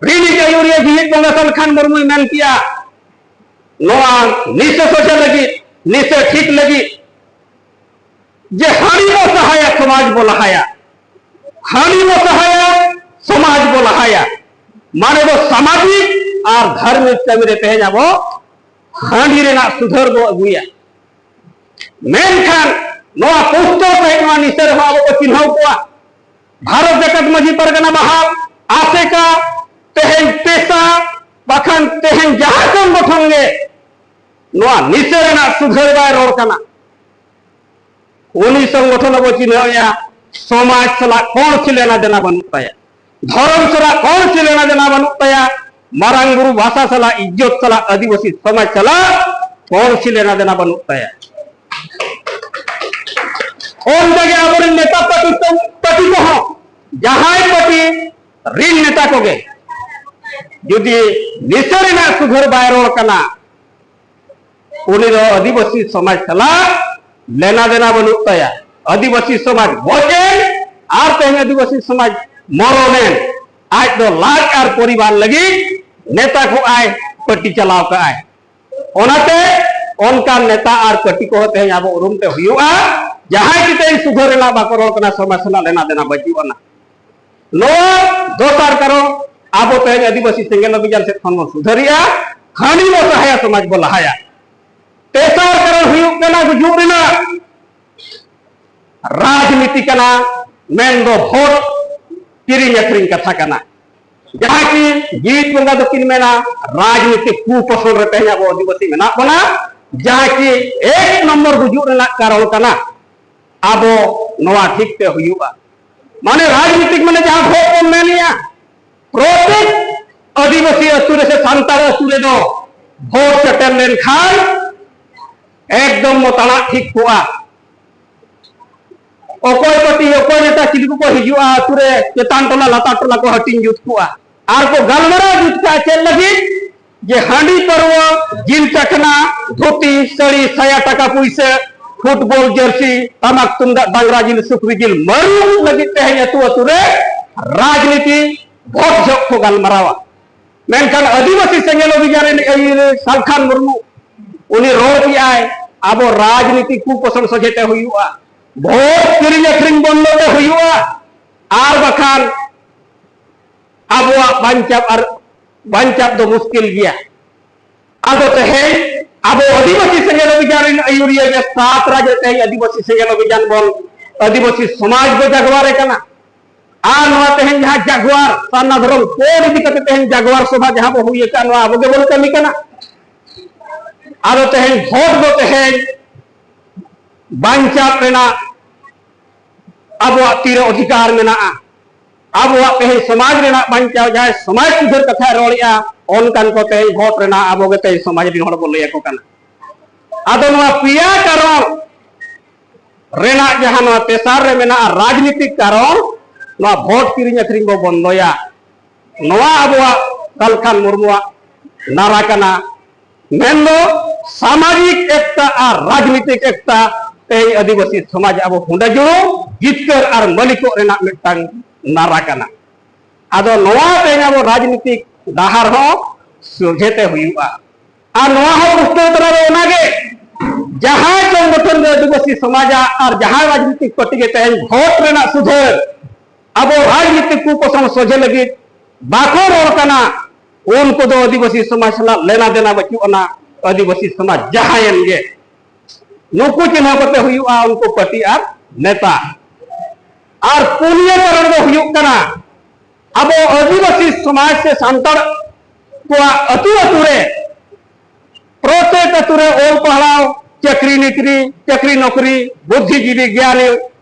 ᱨᱤᱱᱤᱡ ᱟᱹᱭᱩᱨᱤᱭᱟᱹ ᱡᱤᱣᱤᱫ ᱵᱚᱸᱜᱟ ᱥᱟᱞᱠᱷᱟᱱ ᱢᱩᱨᱢᱩᱭ ᱢᱮᱱ ᱠᱮᱜᱼᱟ, ᱱᱚᱣᱟ ᱱᱤᱥᱟᱹ ᱥᱚᱡᱷᱮ ᱞᱟᱹᱜᱤᱫ, ᱱᱤᱥᱟᱹ ᱴᱷᱤᱠ ᱞᱟᱹᱜᱤᱫ ᱡᱮ ᱦᱟᱺᱰᱤ ᱵᱚ ᱥᱟᱦᱟᱭᱟ, ᱥᱚᱢᱟᱡᱽ ᱵᱚ ᱞᱟᱦᱟᱭᱟ, ᱦᱟᱺᱰᱤ ᱵᱚ ᱥᱟᱦᱟᱭᱟ, ᱥᱚᱢᱟᱡᱽ ᱵᱚ ᱞᱟᱦᱟᱭᱟ, ᱢᱟᱱᱮ ᱫᱚ ᱥᱟᱢᱟᱡᱤᱠ ᱟᱨ ᱫᱷᱟᱨᱢᱤᱠ ᱠᱟᱹᱢᱤ ᱨᱮ ᱛᱮᱦᱮᱧ ᱟᱵᱚ ᱦᱟᱺᱰᱤ ᱨᱮᱱᱟᱜ ᱥᱩᱫᱷᱟᱹᱨ ᱵᱚ ᱟᱹᱜᱩᱭᱟ᱾ ᱢᱮᱱᱠᱷᱟᱱ ᱱᱚᱣᱟ ᱯᱩᱥᱴᱟᱹᱣ ᱥᱟᱺᱦᱤᱡ ᱱᱚᱣᱟ ᱱᱤᱥᱟᱹ ᱨᱮᱦᱚᱸ ᱟᱵᱚ ᱠᱚ ᱪᱤᱱᱦᱟᱹᱣ ᱠᱚᱣᱟ᱾ ᱵᱷᱟᱨᱚᱛ ᱡᱟᱠᱟᱛ ᱢᱟᱹᱡᱷᱤ ᱯᱟᱨᱜᱟᱱᱟ ᱵᱟᱦᱟᱞ, ᱟᱥᱮᱠᱟ, ᱛᱮᱦᱮᱧ ᱯᱮᱥᱟ, ᱵᱟᱠᱷᱟᱱ ᱛᱮᱦᱮᱧ ᱡᱟᱦᱟᱸ ᱥᱚᱝᱜᱚᱴᱷᱚᱱ ᱜᱮ ᱱᱚᱣᱟ ᱱᱤᱥᱟᱹ ᱨᱮᱱᱟᱜ ᱥᱩᱫᱷᱟᱹᱨ ᱵᱟᱭ ᱨᱚᱲ ᱠᱟᱱᱟ, ᱩᱱᱤ ᱥᱚᱝᱜᱚᱴᱷᱚᱱ ᱟᱵᱚ ᱪᱤᱱᱦᱟᱹᱣᱮᱭᱟ, ᱥᱚᱢᱟᱡᱽ ᱥᱟᱞᱟᱜ ᱠᱚᱱᱥᱤ ᱞᱮᱱᱟ ᱫᱮᱱᱟ ᱵᱟᱹᱱᱩᱜ ᱛᱟᱭᱟ, ᱫᱷᱚᱨᱚᱢ ᱥᱟᱞᱟᱜ ᱠᱚᱱᱥᱤ ᱞᱮᱱᱟ ᱫᱮᱱᱟ ᱵᱟᱹᱱᱩᱜ ᱛᱟᱭᱟ, ᱢᱟᱨᱟᱝ ᱵᱩᱨᱩ ᱵᱷᱟᱥᱟ ᱥᱟᱞᱟᱜ, ᱤᱡᱽᱡᱚᱛ ᱥᱟᱞᱟᱜ, ᱟᱹᱫᱤᱵᱟᱹᱥᱤ ᱥᱚᱢᱟᱡᱽ ᱥᱟᱞᱟᱜ ᱠᱚᱱᱥᱤ ᱞᱮᱱᱟ ᱫᱮᱱᱟ ᱵᱟᱹᱱᱩᱜ ᱛᱟᱭᱟ᱾ ᱚᱱᱠᱟᱜᱮ ᱟᱵᱚᱨᱮᱱ ᱱᱮᱛᱟ ᱯᱟᱹᱴᱤ ᱠᱚ, ᱯᱟᱹᱴᱤ ᱠᱚᱦᱚᱸ, ᱡᱟᱦᱟᱸᱭ ᱯᱟᱹᱴᱤ ᱨᱤᱱ ᱱᱮᱛᱟ ᱠᱚᱜᱮ ᱡᱩᱫᱤ ᱱᱤᱥᱟᱹ ᱨᱮᱱᱟᱜ ᱥᱩᱫᱷᱟᱹᱨ ᱵᱟᱭ ᱨᱚᱲ ᱠᱟᱱᱟ, ᱩᱱᱤ ᱫᱚ ᱟᱹᱫᱤᱵᱟᱹᱥᱤ ᱥᱚᱢᱟᱡᱽ ᱥᱟᱞᱟᱜ ᱞᱮᱱᱟ ᱫᱮᱱᱟ ᱵᱟᱹᱱᱩᱜ ᱛᱟᱭᱟ᱾ ᱟᱹᱫᱤᱵᱟᱹᱥᱤ ᱥᱚᱢᱟᱡᱽ ᱜᱚᱡ ᱮᱱ ᱟᱨ ᱛᱮᱦᱮᱧ ᱟᱹᱫᱤᱵᱟᱹᱥᱤ ᱥᱚᱢᱟᱡᱽ ᱢᱚᱨᱚᱱ ᱮᱱ, ᱟᱡ ᱫᱚ ᱞᱟᱡ ᱟᱨ ᱯᱚᱨᱤᱵᱟᱨ ᱞᱟᱹᱜᱤᱫ ᱱᱮᱛᱟ ᱠᱚᱜᱼᱟᱭ, ᱯᱟᱹᱴᱤ ᱪᱟᱞᱟᱣ ᱠᱟᱜᱼᱟᱭ᱾ ᱚᱱᱟᱛᱮ ᱚᱱᱠᱟᱱ ᱱᱮᱛᱟ ᱟᱨ ᱯᱟᱹᱴᱤ ᱠᱚᱦᱚᱸ ᱛᱮᱦᱮᱧ ᱟᱵᱚ ᱩᱨᱩᱢ ᱛᱮ ᱦᱩᱭᱩᱜᱼᱟ, ᱡᱟᱦᱟᱸᱭ ᱠᱤ ᱛᱮᱦᱮᱧ ᱥᱩᱫᱷᱟᱹᱨ ᱨᱮᱱᱟᱜ ᱵᱟᱠᱚ ᱨᱚᱲ ᱠᱟᱱᱟ, ᱥᱚᱢᱟᱡᱽ ᱥᱟᱞᱟᱜ ᱞᱮᱱᱟ ᱫᱮᱱᱟ ᱵᱟᱹᱪᱩᱜ ᱟᱱᱟ᱾ ᱱᱚᱣᱟ ᱫᱚᱥᱟᱨ ᱠᱟᱨᱚᱱ, ᱟᱵᱚ ᱛᱮᱦᱮᱧ ᱟᱹᱫᱤᱵᱟᱹᱥᱤ ᱥᱮᱸᱜᱮᱞ ᱚᱵᱷᱤᱡᱟᱱ ᱥᱮᱫ ᱠᱷᱚᱱ ᱵᱚᱱ ᱥᱩᱫᱷᱟᱹᱨᱮᱜᱼᱟ, ᱦᱟᱺᱰᱤ ᱵᱚ ᱥᱟᱦᱟᱭᱟ, ᱥᱚᱢᱟᱡᱽ ᱵᱚ ᱞᱟᱦᱟᱭᱟ᱾ ᱛᱮᱥᱟᱨ ᱠᱟᱨᱚᱱ ᱦᱩᱭᱩᱜ ᱠᱟᱱᱟ ᱜᱩᱡᱩᱜ ᱨᱮᱱᱟᱜ ᱨᱟᱡᱽᱱᱤᱛᱤ ᱠᱟᱱᱟ, ᱢᱮᱱᱫᱚ ᱵᱷᱳᱴ ᱠᱤᱨᱤᱧ ᱟᱹᱠᱷᱨᱤᱧ ᱠᱟᱛᱷᱟ ᱠᱟᱱᱟ᱾ ᱡᱟᱦᱟᱸ ᱠᱤ ᱡᱤᱣᱤᱫ ᱵᱚᱸᱜᱟ ᱫᱚᱠᱤᱱ ᱢᱮᱱᱟ, ᱨᱟᱡᱽᱱᱤᱛᱤ ᱠᱩᱯᱚᱥᱚᱱ ᱨᱮ ᱛᱮᱦᱮᱧ ᱟᱵᱚ ᱟᱹᱫᱤᱵᱟᱹᱥᱤ ᱢᱮᱱᱟᱜ ᱵᱚᱱᱟ, ᱡᱟᱦᱟᱸ ᱠᱤ ᱮᱠ ᱱᱚᱢᱵᱚᱨ ᱜᱩᱡᱩᱜ ᱨᱮᱱᱟᱜ ᱠᱟᱨᱚᱱ ᱠᱟᱱᱟ᱾ ᱟᱵᱚ ᱱᱚᱣᱟ ᱴᱷᱤᱠ ᱛᱮ ᱦᱩᱭᱩᱜᱼᱟ᱾ ᱢᱟᱱᱮ ᱨᱟᱡᱽᱱᱤᱛᱤᱠ ᱢᱟᱱᱮ ᱡᱟᱦᱟᱸ ᱵᱷᱳᱴ ᱵᱚᱱ ᱢᱮᱱᱮᱜᱼᱟ, ᱯᱨᱚᱛᱮᱠ ᱟᱹᱫᱤᱵᱟᱹᱥᱤ ᱟᱹᱛᱩ ᱨᱮ ᱥᱮ ᱥᱟᱱᱛᱟᱲ ᱟᱹᱛᱩ ᱨᱮᱫᱚ ᱵᱷᱳᱴ ᱥᱮᱴᱮᱨ ᱞᱮᱱᱠᱷᱟᱱ ᱮᱠᱫᱚᱢ ᱢᱚᱛᱟᱲᱟᱜ ᱴᱷᱤᱠ ᱠᱚᱜᱼᱟ᱾ ᱚᱠᱚᱭ ᱯᱟᱹᱴᱤ, ᱚᱠᱚᱭ ᱱᱮᱛᱟ, ᱪᱤᱞᱤ ᱠᱚᱠᱚ ᱦᱤᱡᱩᱜᱼᱟ ᱟᱹᱛᱩ ᱨᱮ, ᱪᱮᱛᱟᱱ ᱴᱚᱞᱟ ᱞᱟᱛᱟᱨ ᱴᱚᱞᱟ ᱠᱚ ᱦᱟᱹᱴᱤᱧ ᱡᱩᱛ ᱠᱚᱜᱼᱟ ᱟᱨ ᱠᱚ ᱜᱟᱞᱢᱟᱨᱟᱣ ᱡᱩᱛ ᱠᱟᱜᱼᱟ ᱪᱮᱫ ᱞᱟᱹᱜᱤᱫ? ᱡᱮ ᱦᱟᱺᱰᱤ ᱯᱟᱹᱨᱣᱟᱹ, ᱡᱤᱞ ᱪᱟᱠᱷᱱᱟ, ᱫᱷᱩᱛᱤ, ᱥᱟᱹᱲᱤ, ᱥᱟᱭᱟ, ᱴᱟᱠᱟ ᱯᱩᱭᱥᱟᱹ, ᱯᱷᱩᱴᱵᱚᱞ ᱡᱟᱹᱨᱥᱤ, ᱴᱟᱢᱟᱠ ᱛᱩᱢᱫᱟᱜ, ᱰᱟᱝᱨᱟ ᱡᱤᱞ, ᱥᱩᱠᱨᱤ ᱡᱤᱞ, ᱢᱟᱹᱨᱩᱵ ᱞᱟᱹᱜᱤᱫ ᱛᱮᱦᱮᱧ ᱟᱹᱛᱩ ᱟᱹᱛᱩ ᱨᱮ ᱨᱟᱡᱽᱱᱤᱛᱤ ᱵᱷᱳᱴ ᱡᱚᱦᱚᱜ ᱠᱚ ᱜᱟᱞᱢᱟᱨᱟᱣᱟ᱾ ᱢᱮᱱᱠᱷᱟᱱ ᱟᱹᱫᱤᱵᱟᱹᱥᱤ ᱥᱮᱸᱜᱮᱞ ᱚᱵᱷᱤᱡᱟᱱ ᱨᱮᱱ ᱟᱹᱭᱩᱨᱤᱭᱟᱹ ᱥᱟᱞᱠᱷᱟᱱ ᱢᱩᱨᱢᱩ, ᱩᱱᱤ ᱨᱚᱲ ᱠᱮᱜᱼᱟᱭ, ᱟᱵᱚ ᱨᱟᱡᱽᱱᱤᱛᱤ ᱠᱩᱯᱚᱥᱚᱱ ᱥᱚᱡᱷᱮ ᱛᱮ ᱦᱩᱭᱩᱜᱼᱟ, ᱵᱷᱳᱴ ᱠᱤᱨᱤᱧ ᱟᱹᱠᱷᱨᱤᱧ ᱵᱚᱱᱫᱚ ᱛᱮ ᱦᱩᱭᱩᱜᱼᱟ, ᱟᱨ ᱵᱟᱠᱷᱟᱱ ᱟᱵᱚᱣᱟᱜ ᱵᱟᱧᱪᱟᱣ ᱟᱨ ᱵᱟᱧᱪᱟᱣ ᱫᱚ ᱢᱩᱥᱠᱤᱞ ᱜᱮᱭᱟ᱾ ᱟᱫᱚ ᱛᱮᱦᱮᱧ ᱟᱵᱚ ᱟᱹᱫᱤᱵᱟᱹᱥᱤ ᱥᱮᱸᱜᱮᱞ ᱚᱵᱷᱤᱡᱟᱱ ᱨᱮᱱ ᱟᱹᱭᱩᱨᱤᱭᱟᱹ ᱜᱮ ᱥᱟᱛ ᱨᱟᱡᱽ ᱨᱮ ᱛᱮᱦᱮᱧ ᱟᱹᱫᱤᱵᱟᱹᱥᱤ ᱥᱮᱸᱜᱮᱞ ᱚᱵᱷᱤᱡᱟᱱ ᱵᱚᱱ, ᱟᱹᱫᱤᱵᱟᱹᱥᱤ ᱥᱚᱢᱟᱡᱽ ᱵᱚ ᱡᱟᱜᱣᱟᱨᱮ ᱠᱟᱱᱟ᱾ ᱟᱨ ᱱᱚᱣᱟ ᱛᱮᱦᱮᱧ ᱡᱟᱦᱟᱸ ᱡᱟᱜᱣᱟᱨ ᱥᱟᱨᱱᱟ ᱫᱷᱚᱨᱚᱢ ᱠᱳᱰ ᱤᱫᱤ ᱠᱟᱛᱮ ᱛᱮᱦᱮᱧ ᱡᱟᱜᱣᱟᱨ ᱥᱚᱵᱷᱟ ᱡᱟᱦᱟᱸ ᱵᱚ ᱦᱩᱭ ᱟᱠᱟᱫ, ᱱᱚᱣᱟ ᱟᱵᱚ ᱜᱮᱵᱚᱱ ᱠᱟᱹᱢᱤ ᱠᱟᱱᱟ᱾ ᱟᱫᱚ ᱛᱮᱦᱮᱧ ᱵᱷᱳᱴ ᱫᱚ ᱛᱮᱦᱮᱧ ᱵᱟᱧᱪᱟᱣ ᱨᱮᱱᱟᱜ ᱟᱵᱚᱣᱟᱜ ᱛᱤᱨᱮ ᱚᱫᱷᱤᱠᱟᱨ ᱢᱮᱱᱟᱜᱼᱟ᱾ ᱟᱵᱚᱣᱟᱜ ᱛᱮᱦᱮᱧ ᱥᱚᱢᱟᱡᱽ ᱨᱮᱱᱟᱜ ᱵᱟᱧᱪᱟᱣ, ᱡᱟᱦᱟᱸᱭ ᱥᱚᱢᱟᱡᱽ ᱥᱩᱫᱷᱟᱹᱨ ᱠᱟᱛᱷᱟᱭ ᱨᱚᱲᱮᱜᱼᱟ, ᱚᱱᱠᱟᱱ ᱠᱚ ᱛᱮᱦᱮᱧ ᱵᱷᱳᱴ ᱨᱮᱱᱟᱜ ᱟᱵᱚ ᱜᱮ ᱛᱮᱦᱮᱧ ᱥᱚᱢᱟᱡᱽ ᱨᱮᱱ ᱦᱚᱲ ᱵᱚᱱ ᱞᱟᱹᱭ ᱟᱠᱚ ᱠᱟᱱᱟ᱾ ᱟᱫᱚ ᱱᱚᱣᱟ ᱯᱮᱭᱟ ᱠᱟᱨᱚᱱ, ᱨᱮᱱᱟᱜ ᱡᱟᱦᱟᱸ ᱱᱚᱣᱟ ᱛᱮᱥᱟᱨ ᱨᱮ ᱢᱮᱱᱟᱜᱼᱟ ᱨᱟᱡᱽᱱᱤᱛᱤᱠ ᱠᱟᱨᱚᱱ, ᱱᱚᱣᱟ ᱵᱷᱳᱴ ᱠᱤᱨᱤᱧ ᱟᱹᱠᱷᱨᱤᱧ ᱵᱚ ᱵᱚᱱᱫᱚᱭᱟ, ᱱᱚᱣᱟ ᱟᱵᱚᱣᱟᱜ ᱥᱟᱞᱠᱷᱟᱱ ᱢᱩᱨᱢᱩᱣᱟᱜ ᱱᱟᱨᱟ ᱠᱟᱱᱟ᱾ ᱢᱮᱱᱫᱚ ᱥᱟᱢᱟᱡᱤᱠ ᱮᱠᱛᱟ ᱟᱨ ᱨᱟᱡᱽᱱᱤᱛᱤᱠ ᱮᱠᱛᱟ ᱛᱮᱦᱮᱧ ᱟᱹᱫᱤᱵᱟᱹᱥᱤ ᱥᱚᱢᱟᱡᱽ ᱟᱵᱚ ᱦᱩᱸᱰᱟᱹ ᱡᱩᱲᱩ ᱡᱤᱛᱠᱟᱹᱨ ᱟᱨ ᱢᱟᱹᱞᱤᱠᱚᱜ ᱨᱮᱱᱟᱜ ᱢᱤᱫᱴᱟᱝ ᱱᱟᱨᱟ ᱠᱟᱱᱟ᱾ ᱟᱫᱚ ᱱᱚᱣᱟ ᱛᱮᱦᱮᱧ ᱟᱵᱚ ᱨᱟᱡᱽᱱᱤᱛᱤᱠ ᱰᱟᱦᱟᱨ ᱦᱚᱸ ᱥᱚᱡᱷᱮ ᱛᱮ ᱦᱩᱭᱩᱜᱼᱟ᱾ ᱟᱨ ᱱᱚᱣᱟ ᱦᱚᱸ ᱩᱥᱴᱟᱹᱣ ᱛᱚᱨᱟ ᱫᱚ ᱚᱱᱟᱜᱮ, ᱡᱟᱦᱟᱸᱭ ᱥᱚᱝᱜᱚᱴᱷᱚᱱ ᱜᱮ ᱟᱹᱫᱤᱵᱟᱹᱥᱤ ᱥᱚᱢᱟᱡᱟᱜ ᱟᱨ ᱡᱟᱦᱟᱸᱭ ᱨᱟᱡᱽᱱᱤᱛᱤᱠ ᱯᱟᱨᱴᱤ ᱜᱮ ᱛᱮᱦᱮᱧ ᱵᱷᱳᱴ ᱨᱮᱱᱟᱜ ᱥᱩᱫᱷᱟᱹᱨ ᱟᱵᱚ ᱨᱟᱡᱽᱱᱤᱛᱤ ᱠᱩᱯᱚᱥᱚᱝ ᱥᱚᱡᱷᱮ ᱞᱟᱹᱜᱤᱫ ᱵᱟᱠᱚ ᱨᱚᱲ ᱠᱟᱱᱟ, ᱩᱱᱠᱩ ᱫᱚ ᱟᱹᱫᱤᱵᱟᱹᱥᱤ ᱥᱚᱢᱟᱡᱽ ᱥᱟᱞᱟᱜ ᱞᱮᱱᱟ ᱫᱮᱱᱟ ᱵᱟᱹᱪᱩᱜ ᱟᱱᱟ᱾ ᱟᱹᱫᱤᱵᱟᱹᱥᱤ ᱥᱚᱢᱟᱡᱽ ᱡᱟᱦᱟᱸᱭᱮᱱ ᱜᱮ, ᱱᱩᱠᱩ ᱪᱤᱱᱦᱟᱹᱣ ᱠᱟᱛᱮ ᱦᱩᱭᱩᱜᱼᱟ ᱩᱱᱠᱩ ᱯᱟᱨᱴᱤ ᱟᱨ ᱱᱮᱛᱟ᱾ ᱟᱨ ᱯᱩᱱᱭᱟᱹ ᱠᱟᱨᱚᱱ ᱫᱚ ᱦᱩᱭᱩᱜ ᱠᱟᱱᱟ, ᱟᱵᱚ ᱟᱹᱫᱤᱵᱟᱹᱥᱤ ᱥᱚᱢᱟᱡᱽ ᱥᱮ ᱥᱟᱱᱛᱟᱲ ᱠᱚᱣᱟᱜ ᱟᱹᱛᱩ ᱟᱹᱛᱩ ᱨᱮ, ᱯᱨᱚᱛᱮᱠ ᱟᱹᱛᱩ ᱨᱮ ᱚᱞ ᱯᱟᱲᱦᱟᱣ, ᱪᱟᱹᱠᱨᱤ ᱱᱚᱠᱨᱤ, ᱪᱟᱹᱠᱨᱤ ᱱᱚᱠᱨᱤ, ᱵᱩᱫᱽᱫᱷᱤᱡᱤᱵᱤ, ᱜᱮᱭᱟᱱᱤ,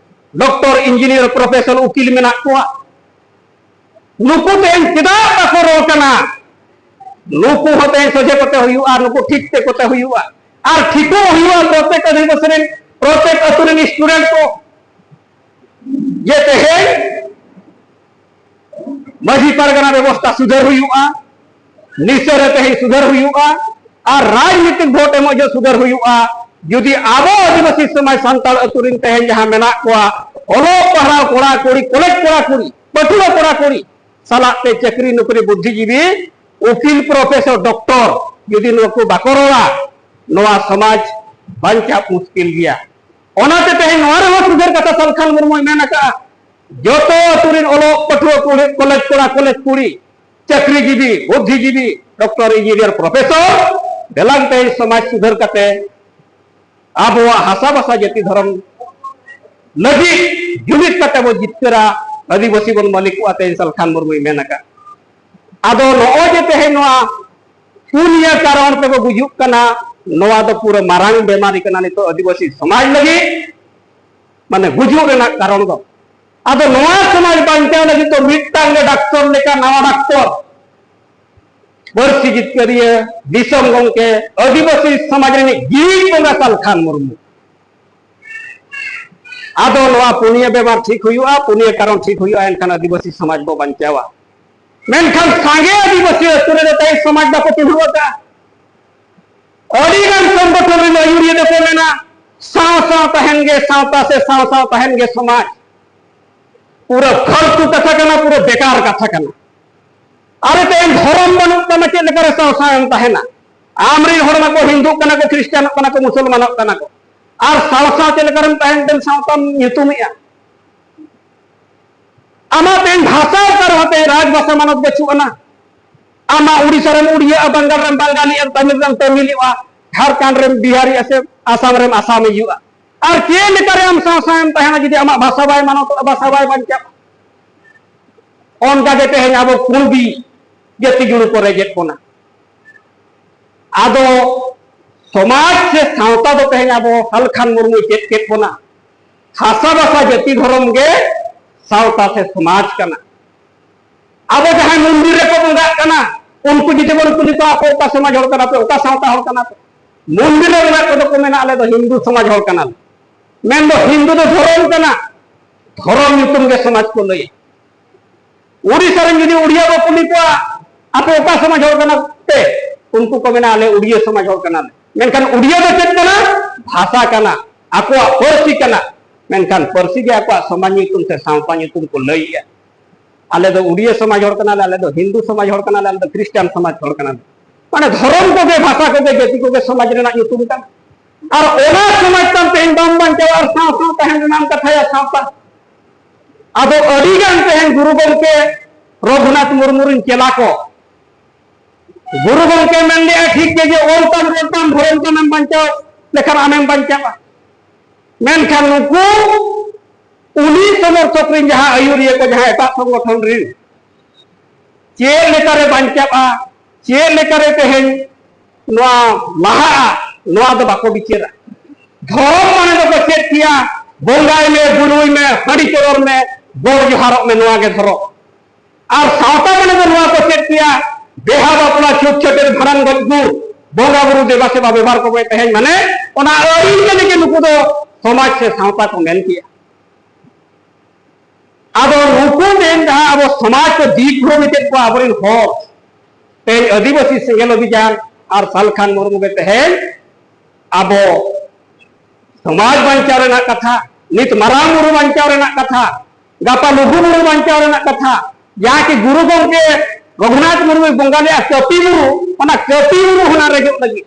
ᱰᱚᱠᱴᱚᱨ, ᱤᱧᱡᱤᱱᱤᱭᱟᱨ, ᱯᱨᱚᱯᱷᱮᱥᱚᱨ, ᱩᱠᱤᱞ ᱢᱮᱱᱟᱜ ᱠᱚᱣᱟ᱾ ᱱᱩᱠᱩ ᱛᱮᱦᱮᱧ ᱪᱮᱫᱟᱜ ᱵᱟᱠᱚ ᱨᱚᱲ ᱠᱟᱱᱟ? ᱱᱩᱠᱩ ᱦᱚᱸ ᱛᱮᱦᱮᱧ ᱥᱚᱡᱷᱮ ᱠᱚᱛᱮ ᱦᱩᱭᱩᱜᱼᱟ, ᱱᱩᱠᱩ ᱴᱷᱤᱠ ᱛᱮ ᱠᱚᱛᱮ ᱦᱩᱭᱩᱜᱼᱟ᱾ ᱟᱨ ᱴᱷᱤᱠᱚᱜ ᱦᱩᱭᱩᱜᱼᱟ ᱯᱨᱚᱛᱮᱠ ᱟᱹᱫᱤᱵᱟᱹᱥᱤ ᱨᱮᱱ, ᱯᱨᱚᱛᱮᱠ ᱟᱹᱛᱩ ᱨᱮᱱ ᱥᱴᱩᱰᱮᱱᱴ ᱠᱚ, ᱡᱮ ᱛᱮᱦᱮᱧ ᱢᱟᱹᱡᱷᱤ ᱯᱟᱨᱜᱟᱱᱟ ᱵᱮᱵᱚᱥᱛᱷᱟ ᱥᱩᱫᱷᱟᱹᱨ ᱦᱩᱭᱩᱜᱼᱟ, ᱱᱤᱥᱟᱹ ᱨᱮ ᱛᱮᱦᱮᱧ ᱥᱩᱫᱷᱟᱹᱨ ᱦᱩᱭᱩᱜᱼᱟ, ᱟᱨ ᱨᱟᱡᱽᱱᱤᱛᱤᱠ ᱵᱷᱳᱴ ᱮᱢᱚᱜ ᱡᱚᱦᱚᱜ ᱥᱩᱫᱷᱟᱹᱨ ᱦᱩᱭᱩᱜᱼᱟ᱾ ᱡᱩᱫᱤ ᱟᱵᱚ ᱟᱹᱫᱤᱵᱟᱹᱥᱤ ᱥᱚᱢᱟᱡᱽ ᱥᱟᱱᱛᱟᱲ ᱟᱹᱛᱩ ᱨᱤᱱ ᱛᱮᱦᱮᱧ ᱡᱟᱦᱟᱸ ᱢᱮᱱᱟᱜ ᱠᱚᱣᱟ, ᱚᱞᱚᱜ ᱯᱟᱲᱦᱟᱣ ᱠᱚᱲᱟ ᱠᱩᱲᱤ, ᱠᱚᱞᱮᱡᱽ ᱠᱚᱲᱟ ᱠᱩᱲᱤ, ᱯᱟᱹᱴᱷᱩᱣᱟᱹ ᱠᱚᱲᱟ ᱠᱩᱲᱤ ᱥᱟᱞᱟᱜ ᱛᱮ ᱪᱟᱹᱠᱨᱤ ᱱᱚᱠᱨᱤ, ᱵᱩᱫᱽᱫᱷᱤᱡᱤᱵᱤ, ᱩᱠᱤᱞ, ᱯᱨᱚᱯᱷᱮᱥᱚᱨ, ᱰᱚᱠᱴᱚᱨ ᱡᱩᱫᱤ ᱱᱩᱠᱩ ᱵᱟᱠᱚ ᱨᱚᱲᱟ, ᱱᱚᱣᱟ ᱥᱚᱢᱟᱡᱽ ᱵᱟᱧᱪᱟᱣ ᱢᱩᱥᱠᱤᱞ ᱜᱮᱭᱟ᱾ ᱚᱱᱟᱛᱮ ᱛᱮᱦᱮᱧ ᱱᱚᱣᱟ ᱨᱮᱦᱚᱸ ᱥᱩᱫᱷᱟᱹᱨ ᱠᱟᱛᱷᱟ ᱥᱟᱞᱠᱷᱟᱱ ᱢᱩᱨᱢᱩᱭ ᱢᱮᱱ ᱟᱠᱟᱫᱼᱟ, ᱡᱚᱛᱚ ᱟᱹᱛᱩ ᱨᱤᱱ ᱚᱞᱚᱜ ᱯᱟᱹᱴᱷᱩᱣᱟᱹ ᱠᱩᱲᱤ, ᱠᱚᱞᱮᱡᱽ ᱠᱚᱲᱟ, ᱠᱚᱞᱮᱡᱽ ᱠᱩᱲᱤ, ᱪᱟᱹᱠᱨᱤᱡᱤᱵᱤ, ᱵᱩᱫᱽᱫᱷᱤᱡᱤᱵᱤ, ᱰᱚᱠᱴᱚᱨ, ᱤᱧᱡᱤᱱᱤᱭᱟᱨ, ᱯᱨᱚᱯᱷᱮᱥᱚᱨ, ᱫᱮᱞᱟᱝ ᱛᱮᱦᱮᱧ ᱥᱚᱢᱟᱡᱽ ᱥᱩᱫᱷᱟᱹᱨ ᱠᱟᱛᱮ ᱟᱵᱚᱣᱟᱜ ᱦᱟᱥᱟ ᱵᱷᱟᱥᱟ ᱡᱟᱹᱛᱤ ᱫᱷᱚᱨᱚᱢ ᱞᱟᱹᱜᱤᱫ ᱡᱩᱢᱤᱫ ᱠᱟᱛᱮ ᱵᱚ ᱡᱤᱛᱠᱟᱹᱨᱟ, ᱟᱹᱫᱤᱵᱟᱹᱥᱤ ᱵᱚᱱ ᱢᱟᱹᱞᱤᱠᱚᱜᱼᱟ, ᱛᱮᱦᱮᱧ ᱥᱟᱞᱠᱷᱟᱱ ᱢᱩᱨᱢᱩᱭ ᱢᱮᱱ ᱟᱠᱟᱫ᱾ ᱟᱫᱚ ᱱᱚᱜᱼᱚᱭ ᱡᱮ ᱛᱮᱦᱮᱧ ᱱᱚᱣᱟ ᱯᱩᱱᱭᱟᱹ ᱠᱟᱨᱚᱱ ᱛᱮᱵᱚ ᱜᱩᱡᱩᱜ ᱠᱟᱱᱟ, ᱱᱚᱣᱟ ᱫᱚ ᱯᱩᱨᱟᱹ ᱢᱟᱨᱟᱝ ᱵᱮᱢᱟᱨᱤ ᱠᱟᱱᱟ ᱱᱤᱛᱚᱜ ᱟᱹᱫᱤᱵᱟᱹᱥᱤ ᱥᱚᱢᱟᱡᱽ ᱞᱟᱹᱜᱤᱫ, ᱢᱟᱱᱮ ᱜᱩᱡᱩᱜ ᱨᱮᱱᱟᱜ ᱠᱟᱨᱚᱱ ᱫᱚ᱾ ᱟᱫᱚ ᱱᱚᱣᱟ ᱥᱚᱢᱟᱡᱽ ᱵᱟᱧᱪᱟᱣ ᱞᱟᱹᱜᱤᱫ ᱫᱚ ᱢᱤᱫᱴᱟᱝ ᱜᱮ ᱰᱟᱠᱛᱚᱨ ᱞᱮᱠᱟ ᱱᱟᱣᱟ ᱰᱟᱠᱛᱚᱨ, ᱯᱟᱹᱨᱥᱤ ᱡᱤᱛᱠᱟᱹᱨᱤᱭᱟᱹ, ᱫᱤᱥᱚᱢ ᱜᱚᱢᱠᱮ, ᱟᱹᱫᱤᱵᱟᱹᱥᱤ ᱥᱚᱢᱟᱡᱽ ᱨᱤᱱᱤᱡ ᱡᱤᱣᱤ ᱵᱚᱸᱜᱟ ᱥᱟᱞᱠᱷᱟᱱ ᱢᱩᱨᱢᱩ᱾ ᱟᱫᱚ ᱱᱚᱣᱟ ᱯᱩᱱᱭᱟᱹ ᱵᱮᱢᱟᱨ ᱴᱷᱤᱠ ᱦᱩᱭᱩᱜᱼᱟ, ᱯᱩᱱᱭᱟᱹ ᱠᱟᱨᱚᱱ ᱴᱷᱤᱠ ᱦᱩᱭᱩᱜᱼᱟ, ᱮᱱᱠᱷᱟᱱ ᱟᱹᱫᱤᱵᱟᱹᱥᱤ ᱥᱚᱢᱟᱡᱽ ᱵᱚ ᱵᱟᱧᱪᱟᱣᱟ᱾ ᱢᱮᱱᱠᱷᱟᱱ ᱥᱟᱸᱜᱮ ᱟᱹᱫᱤᱵᱟᱹᱥᱤ ᱟᱹᱛᱩ ᱨᱮᱫᱚ ᱛᱮᱦᱮᱧ ᱥᱚᱢᱟᱡᱽ ᱵᱟᱠᱚ ᱪᱤᱱᱦᱟᱹᱣ ᱟᱠᱟᱫᱼᱟ᱾ ᱟᱹᱰᱤ ᱜᱟᱱ ᱥᱚᱝᱜᱚᱴᱷᱚᱱ ᱨᱮᱱ ᱟᱹᱭᱩᱨᱤᱭᱟᱹ ᱫᱚᱠᱚ ᱢᱮᱱᱟ, ᱥᱟᱶ ᱥᱟᱶ ᱛᱟᱦᱮᱱ ᱜᱮ ᱥᱟᱶᱛᱟ ᱥᱮ ᱥᱟᱶ ᱥᱟᱶ ᱛᱟᱦᱮᱱ ᱜᱮ ᱥᱚᱢᱟᱡᱽ᱾ ᱯᱩᱨᱟᱹ ᱯᱷᱟᱞᱛᱩ ᱠᱟᱛᱷᱟ ᱠᱟᱱᱟ, ᱯᱩᱨᱟᱹ ᱵᱮᱠᱟᱨ ᱠᱟᱛᱷᱟ ᱠᱟᱱᱟ᱾ ᱟᱨᱮ ᱛᱮᱦᱮᱧ ᱫᱷᱚᱨᱚᱢ ᱵᱟᱹᱱᱩᱜ ᱛᱟᱢᱟ, ᱪᱮᱫ ᱞᱮᱠᱟᱨᱮ ᱥᱟᱶ ᱥᱟᱶ ᱮᱢ ᱛᱟᱦᱮᱱᱟ? ᱟᱢ ᱨᱮᱱ ᱦᱚᱲ ᱢᱟᱠᱚ ᱦᱤᱱᱫᱩᱜ ᱠᱟᱱᱟ ᱠᱚ, ᱠᱷᱨᱤᱥᱴᱟᱱᱚᱜ ᱠᱟᱱᱟ ᱠᱚ, ᱢᱩᱥᱚᱞᱢᱟᱱᱚᱜ ᱠᱟᱱᱟ ᱠᱚ, ᱟᱨ ᱥᱟᱶ ᱥᱟᱶ ᱪᱮᱫ ᱞᱮᱠᱟᱨᱮᱢ ᱛᱟᱦᱮᱱ ᱛᱮᱢ ᱥᱟᱶᱛᱟᱢ ᱧᱩᱛᱩᱢᱮᱜᱼᱟ? ᱟᱢᱟᱜ ᱛᱮᱦᱮᱧ ᱵᱷᱟᱥᱟ ᱚᱠᱟ ᱨᱮᱦᱚᱸ ᱛᱮᱦᱮᱧ ᱨᱟᱡᱽ ᱵᱷᱟᱥᱟ ᱢᱟᱱᱚᱛ ᱵᱟᱹᱪᱩᱜ ᱟᱱᱟ᱾ ᱟᱢᱟᱜ ᱩᱲᱤᱥᱥᱟ ᱨᱮᱢ ᱩᱲᱤᱭᱟᱹᱜᱼᱟ, ᱵᱟᱝᱜᱟᱞ ᱨᱮᱢ ᱵᱟᱝᱜᱟᱞᱤᱜᱼᱟ, ᱛᱟᱢᱤᱞ ᱨᱮᱢ ᱛᱟᱢᱤᱞᱚᱜᱼᱟ, ᱡᱷᱟᱲᱠᱷᱚᱸᱰ ᱨᱮᱢ ᱵᱤᱦᱟᱨᱤᱜᱼᱟ ᱥᱮ ᱟᱥᱟᱢ ᱨᱮᱢ ᱟᱥᱟᱢᱤᱡᱚᱜᱼᱟ᱾ ᱟᱨ ᱪᱮᱫ ᱞᱮᱠᱟᱨᱮ ᱟᱢ ᱥᱟᱶ ᱥᱟᱶ ᱮᱢ ᱛᱟᱦᱮᱱᱟ ᱡᱩᱫᱤ ᱟᱢᱟᱜ ᱵᱷᱟᱥᱟ ᱵᱟᱭ ᱢᱟᱱᱚᱛᱚᱜᱼᱟ, ᱵᱷᱟᱥᱟ ᱵᱟᱭ ᱵᱟᱧᱪᱟᱜᱼᱟ? ᱚᱱᱠᱟ ᱜᱮ ᱛᱮᱦᱮᱧ ᱟᱵᱚ ᱠᱩᱬᱵᱤ ᱡᱟᱹᱛᱤ ᱡᱩᱲᱩ ᱠᱚ ᱨᱮᱡᱮᱫ ᱵᱚᱱᱟ᱾ ᱟᱫᱚ ᱥᱚᱢᱟᱡᱽ ᱥᱮ ᱥᱟᱶᱛᱟ ᱫᱚ ᱛᱮᱦᱮᱧ ᱟᱵᱚ ᱦᱟᱞᱠᱷᱟᱱ ᱢᱩᱨᱢᱩᱭ ᱪᱮᱫ ᱠᱮᱫ ᱵᱚᱱᱟ᱾ ᱦᱟᱥᱟ ᱵᱷᱟᱥᱟ ᱡᱟᱹᱛᱤ ᱫᱷᱚᱨᱚᱢ ᱜᱮ ᱥᱟᱶᱛᱟ ᱥᱮ ᱥᱚᱢᱟᱡᱽ ᱠᱟᱱᱟ᱾ ᱟᱵᱚ ᱡᱟᱦᱟᱸᱭ ᱢᱚᱱᱫᱤᱨ ᱨᱮᱠᱚ ᱵᱚᱸᱜᱟᱜ ᱠᱟᱱᱟ, ᱩᱱᱠᱩ ᱡᱩᱫᱤ ᱵᱚᱱ ᱠᱩᱞᱤ ᱠᱚᱣᱟ, "ᱟᱯᱮ ᱚᱠᱟ ᱥᱚᱢᱟᱡᱽ ᱦᱚᱲ ᱠᱟᱱᱟ ᱯᱮ, ᱚᱠᱟ ᱥᱟᱶᱛᱟ ᱦᱚᱲ ᱠᱟᱱᱟ ᱯᱮ?" ᱢᱚᱱᱫᱤᱨ ᱨᱮ ᱢᱮᱱᱟᱜ ᱠᱚᱫᱚ ᱠᱚ ᱢᱮᱱᱟ, "ᱟᱞᱮ ᱫᱚ ᱦᱤᱱᱫᱩ ᱥᱚᱢᱟᱡᱽ ᱦᱚᱲ ᱠᱟᱱᱟᱞᱮ᱾" ᱢᱮᱱᱫᱚ ᱦᱤᱱᱫᱩ ᱫᱚ ᱫᱷᱚᱨᱚᱢ ᱠᱟᱱᱟ, ᱫᱷᱚᱨᱚᱢ ᱧᱩᱛᱩᱢ ᱜᱮ ᱥᱚᱢᱟᱡᱽ ᱠᱚ ᱞᱟᱹᱭᱟ᱾ ᱩᱲᱤᱥᱥᱟ ᱨᱮᱱ ᱡᱩᱫᱤ ᱩᱲᱤᱭᱟ ᱵᱚ ᱠᱩᱞᱤ ᱠᱚᱣᱟ, "ᱟᱯᱮ ᱚᱠᱟ ᱥᱚᱢᱟᱡᱽ ᱦᱚᱲ ᱠᱟᱱᱟ ᱯᱮ?" ᱩᱱᱠᱩ ᱠᱚ ᱢᱮᱱᱟ, "ᱟᱞᱮ ᱩᱲᱤᱭᱟ ᱥᱚᱢᱟᱡᱽ ᱦᱚᱲ ᱠᱟᱱᱟᱞᱮ᱾" ᱢᱮᱱᱠᱷᱟᱱ ᱩᱲᱤᱭᱟ ᱫᱚ ᱪᱮᱫ ᱠᱟᱱᱟ? ᱵᱷᱟᱥᱟ ᱠᱟᱱᱟ, ᱟᱠᱚᱣᱟᱜ ᱯᱟᱹᱨᱥᱤ ᱠᱟᱱᱟ᱾ ᱢᱮᱱᱠᱷᱟᱱ ᱯᱟᱹᱨᱥᱤ ᱜᱮ ᱟᱠᱚᱣᱟᱜ ᱥᱚᱢᱟᱡᱽ ᱧᱩᱛᱩᱢ ᱥᱮ ᱥᱟᱶᱛᱟ ᱧᱩᱛᱩᱢ ᱠᱚ ᱞᱟᱹᱭᱮᱜᱼᱟ᱾ "ᱟᱞᱮ ᱫᱚ ᱩᱲᱤᱭᱟ ᱥᱚᱢᱟᱡᱽ ᱦᱚᱲ ᱠᱟᱱᱟᱞᱮ, ᱟᱞᱮ ᱫᱚ ᱦᱤᱱᱫᱩ ᱥᱚᱢᱟᱡᱽ ᱦᱚᱲ ᱠᱟᱱᱟᱞᱮ, ᱟᱞᱮ ᱫᱚ ᱠᱷᱨᱤᱥᱴᱟᱱ ᱥᱚᱢᱟᱡᱽ ᱦᱚᱲ ᱠᱟᱱᱟᱞᱮ᱾" ᱢᱟᱱᱮ ᱫᱷᱚᱨᱚᱢ ᱠᱚᱜᱮ, ᱵᱷᱟᱥᱟ ᱠᱚᱜᱮ, ᱡᱟᱹᱛᱤ ᱠᱚᱜᱮ ᱥᱚᱢᱟᱡᱽ ᱨᱮᱱᱟᱜ ᱧᱩᱛᱩᱢ ᱠᱟᱱᱟ᱾ ᱟᱨ ᱚᱱᱟ ᱥᱚᱢᱟᱡᱽ ᱛᱟᱢ ᱛᱮᱦᱮᱧ ᱵᱟᱢ ᱵᱟᱧᱪᱟᱣᱟ ᱟᱨ ᱥᱟᱶ ᱥᱟᱶ ᱛᱟᱦᱮᱱ ᱨᱮᱱᱟᱜ ᱮᱢ ᱠᱟᱛᱷᱟᱭᱟ ᱥᱟᱶᱛᱟ᱾ ᱟᱫᱚ ᱟᱹᱰᱤ ᱜᱟᱱ ᱛᱮᱦᱮᱧ ᱜᱩᱨᱩ ᱜᱚᱢᱠᱮ ᱨᱚᱜᱷᱩᱱᱟᱛᱷ ᱢᱩᱨᱢᱩ ᱨᱮᱱ ᱪᱮᱞᱟ ᱠᱚ, ᱜᱩᱨᱩ ᱜᱚᱢᱠᱮ ᱢᱮᱱ ᱞᱮᱜᱼᱟ ᱴᱷᱤᱠ ᱜᱮ ᱡᱮ ᱚᱞ ᱛᱟᱢ, ᱨᱚᱲ ᱛᱟᱢ, ᱫᱷᱚᱨᱚᱢ ᱛᱟᱢ ᱮᱢ ᱵᱟᱧᱪᱟᱣ ᱞᱮᱠᱷᱟᱱ ᱟᱢᱮᱢ ᱵᱟᱧᱪᱟᱣᱟ᱾ ᱢᱮᱱᱠᱷᱟᱱ ᱱᱩᱠᱩ ᱩᱱᱤ ᱥᱚᱢᱚᱨᱛᱷᱚᱠ ᱨᱮᱱ ᱡᱟᱦᱟᱸ ᱟᱹᱭᱩᱨᱤᱭᱟᱹ ᱠᱚ, ᱡᱟᱦᱟᱸ ᱮᱴᱟᱜ ᱥᱚᱝᱜᱚᱴᱷᱚᱱ ᱨᱮᱱ, ᱪᱮᱫ ᱞᱮᱠᱟᱨᱮ ᱵᱟᱧᱪᱟᱜᱼᱟ, ᱪᱮᱫ ᱞᱮᱠᱟᱨᱮ ᱛᱮᱦᱮᱧ ᱱᱚᱣᱟ ᱞᱟᱦᱟᱜᱼᱟ, ᱱᱚᱣᱟ ᱫᱚ ᱵᱟᱠᱚ ᱵᱤᱪᱟᱹᱨᱟ᱾ ᱫᱷᱚᱨᱚᱢ ᱢᱟᱱᱮ ᱫᱚᱠᱚ ᱪᱮᱫ ᱠᱮᱭᱟ, ᱵᱚᱸᱜᱟᱭ ᱢᱮ, ᱵᱩᱨᱩᱭ ᱢᱮ, ᱦᱟᱺᱰᱤ ᱪᱚᱰᱚᱨ ᱢᱮ, ᱜᱚᱰ ᱡᱚᱦᱟᱨᱚᱜ ᱢᱮ, ᱱᱚᱣᱟ ᱜᱮ ᱫᱷᱚᱨᱚᱢ᱾ ᱟᱨ ᱥᱟᱶᱛᱟ ᱢᱟᱱᱮ ᱫᱚ ᱱᱚᱣᱟ ᱠᱚ ᱪᱮᱫ ᱠᱮᱭᱟ, ᱵᱮᱦᱟ ᱵᱟᱯᱞᱟ, ᱪᱷᱩᱛ ᱪᱷᱟᱹᱴᱭᱟᱹᱨ, ᱵᱷᱟᱸᱰᱟᱱ, ᱜᱚᱡ ᱜᱩᱨ, ᱵᱚᱸᱜᱟ ᱵᱩᱨᱩ ᱫᱮᱵᱟ ᱥᱮᱵᱟ ᱵᱮᱵᱷᱟᱨ ᱠᱚ ᱛᱮᱦᱮᱧ ᱢᱟᱱᱮ ᱚᱱᱟ ᱟᱹᱨᱤ ᱠᱟᱹᱞᱤ ᱜᱮ ᱱᱩᱠᱩ ᱫᱚ ᱥᱚᱢᱟᱡᱽ ᱥᱮ ᱥᱟᱶᱛᱟ ᱠᱚ ᱢᱮᱱ ᱠᱮᱜᱼᱟ᱾ ᱟᱫᱚ ᱱᱩᱠᱩ ᱢᱮᱱ ᱡᱟᱦᱟᱸ ᱟᱵᱚ ᱥᱚᱢᱟᱡᱽ ᱠᱚ ᱫᱤᱜᱽᱵᱷᱨᱚᱢᱤᱛᱮᱫ ᱠᱚᱣᱟ ᱟᱵᱚᱨᱮᱱ ᱦᱚᱲ, ᱛᱮᱦᱮᱧ ᱟᱹᱫᱤᱵᱟᱹᱥᱤ ᱥᱮᱸᱜᱮᱞ ᱚᱵᱷᱤᱡᱟᱱ ᱟᱨ ᱥᱟᱞᱠᱷᱟᱱ ᱢᱩᱨᱢᱩ ᱜᱮ ᱛᱮᱦᱮᱧ ᱟᱵᱚ ᱥᱚᱢᱟᱡᱽ ᱵᱟᱧᱪᱟᱣ ᱨᱮᱱᱟᱜ ᱠᱟᱛᱷᱟ, ᱱᱤᱛ ᱢᱟᱨᱟᱝ ᱵᱩᱨᱩ ᱵᱟᱧᱪᱟᱣ ᱨᱮᱱᱟᱜ ᱠᱟᱛᱷᱟ, ᱜᱟᱯᱟ ᱞᱩᱜᱩ ᱵᱩᱨᱩ ᱵᱟᱧᱪᱟᱣ ᱨᱮᱱᱟᱜ ᱠᱟᱛᱷᱟ, ᱡᱟᱦᱟᱸ ᱠᱤ ᱜᱩᱨᱩ ᱜᱚᱢᱠᱮ ᱨᱚᱜᱷᱩᱱᱟᱛᱷ ᱢᱩᱨᱢᱩᱭ ᱵᱚᱸᱜᱟ ᱞᱮᱫᱼᱟ ᱠᱟᱹᱯᱤ ᱵᱩᱨᱩ, ᱚᱱᱟ ᱠᱟᱹᱯᱤ ᱵᱩᱨᱩ ᱦᱚᱸ ᱨᱮᱡᱚᱜ ᱞᱟᱹᱜᱤᱫ᱾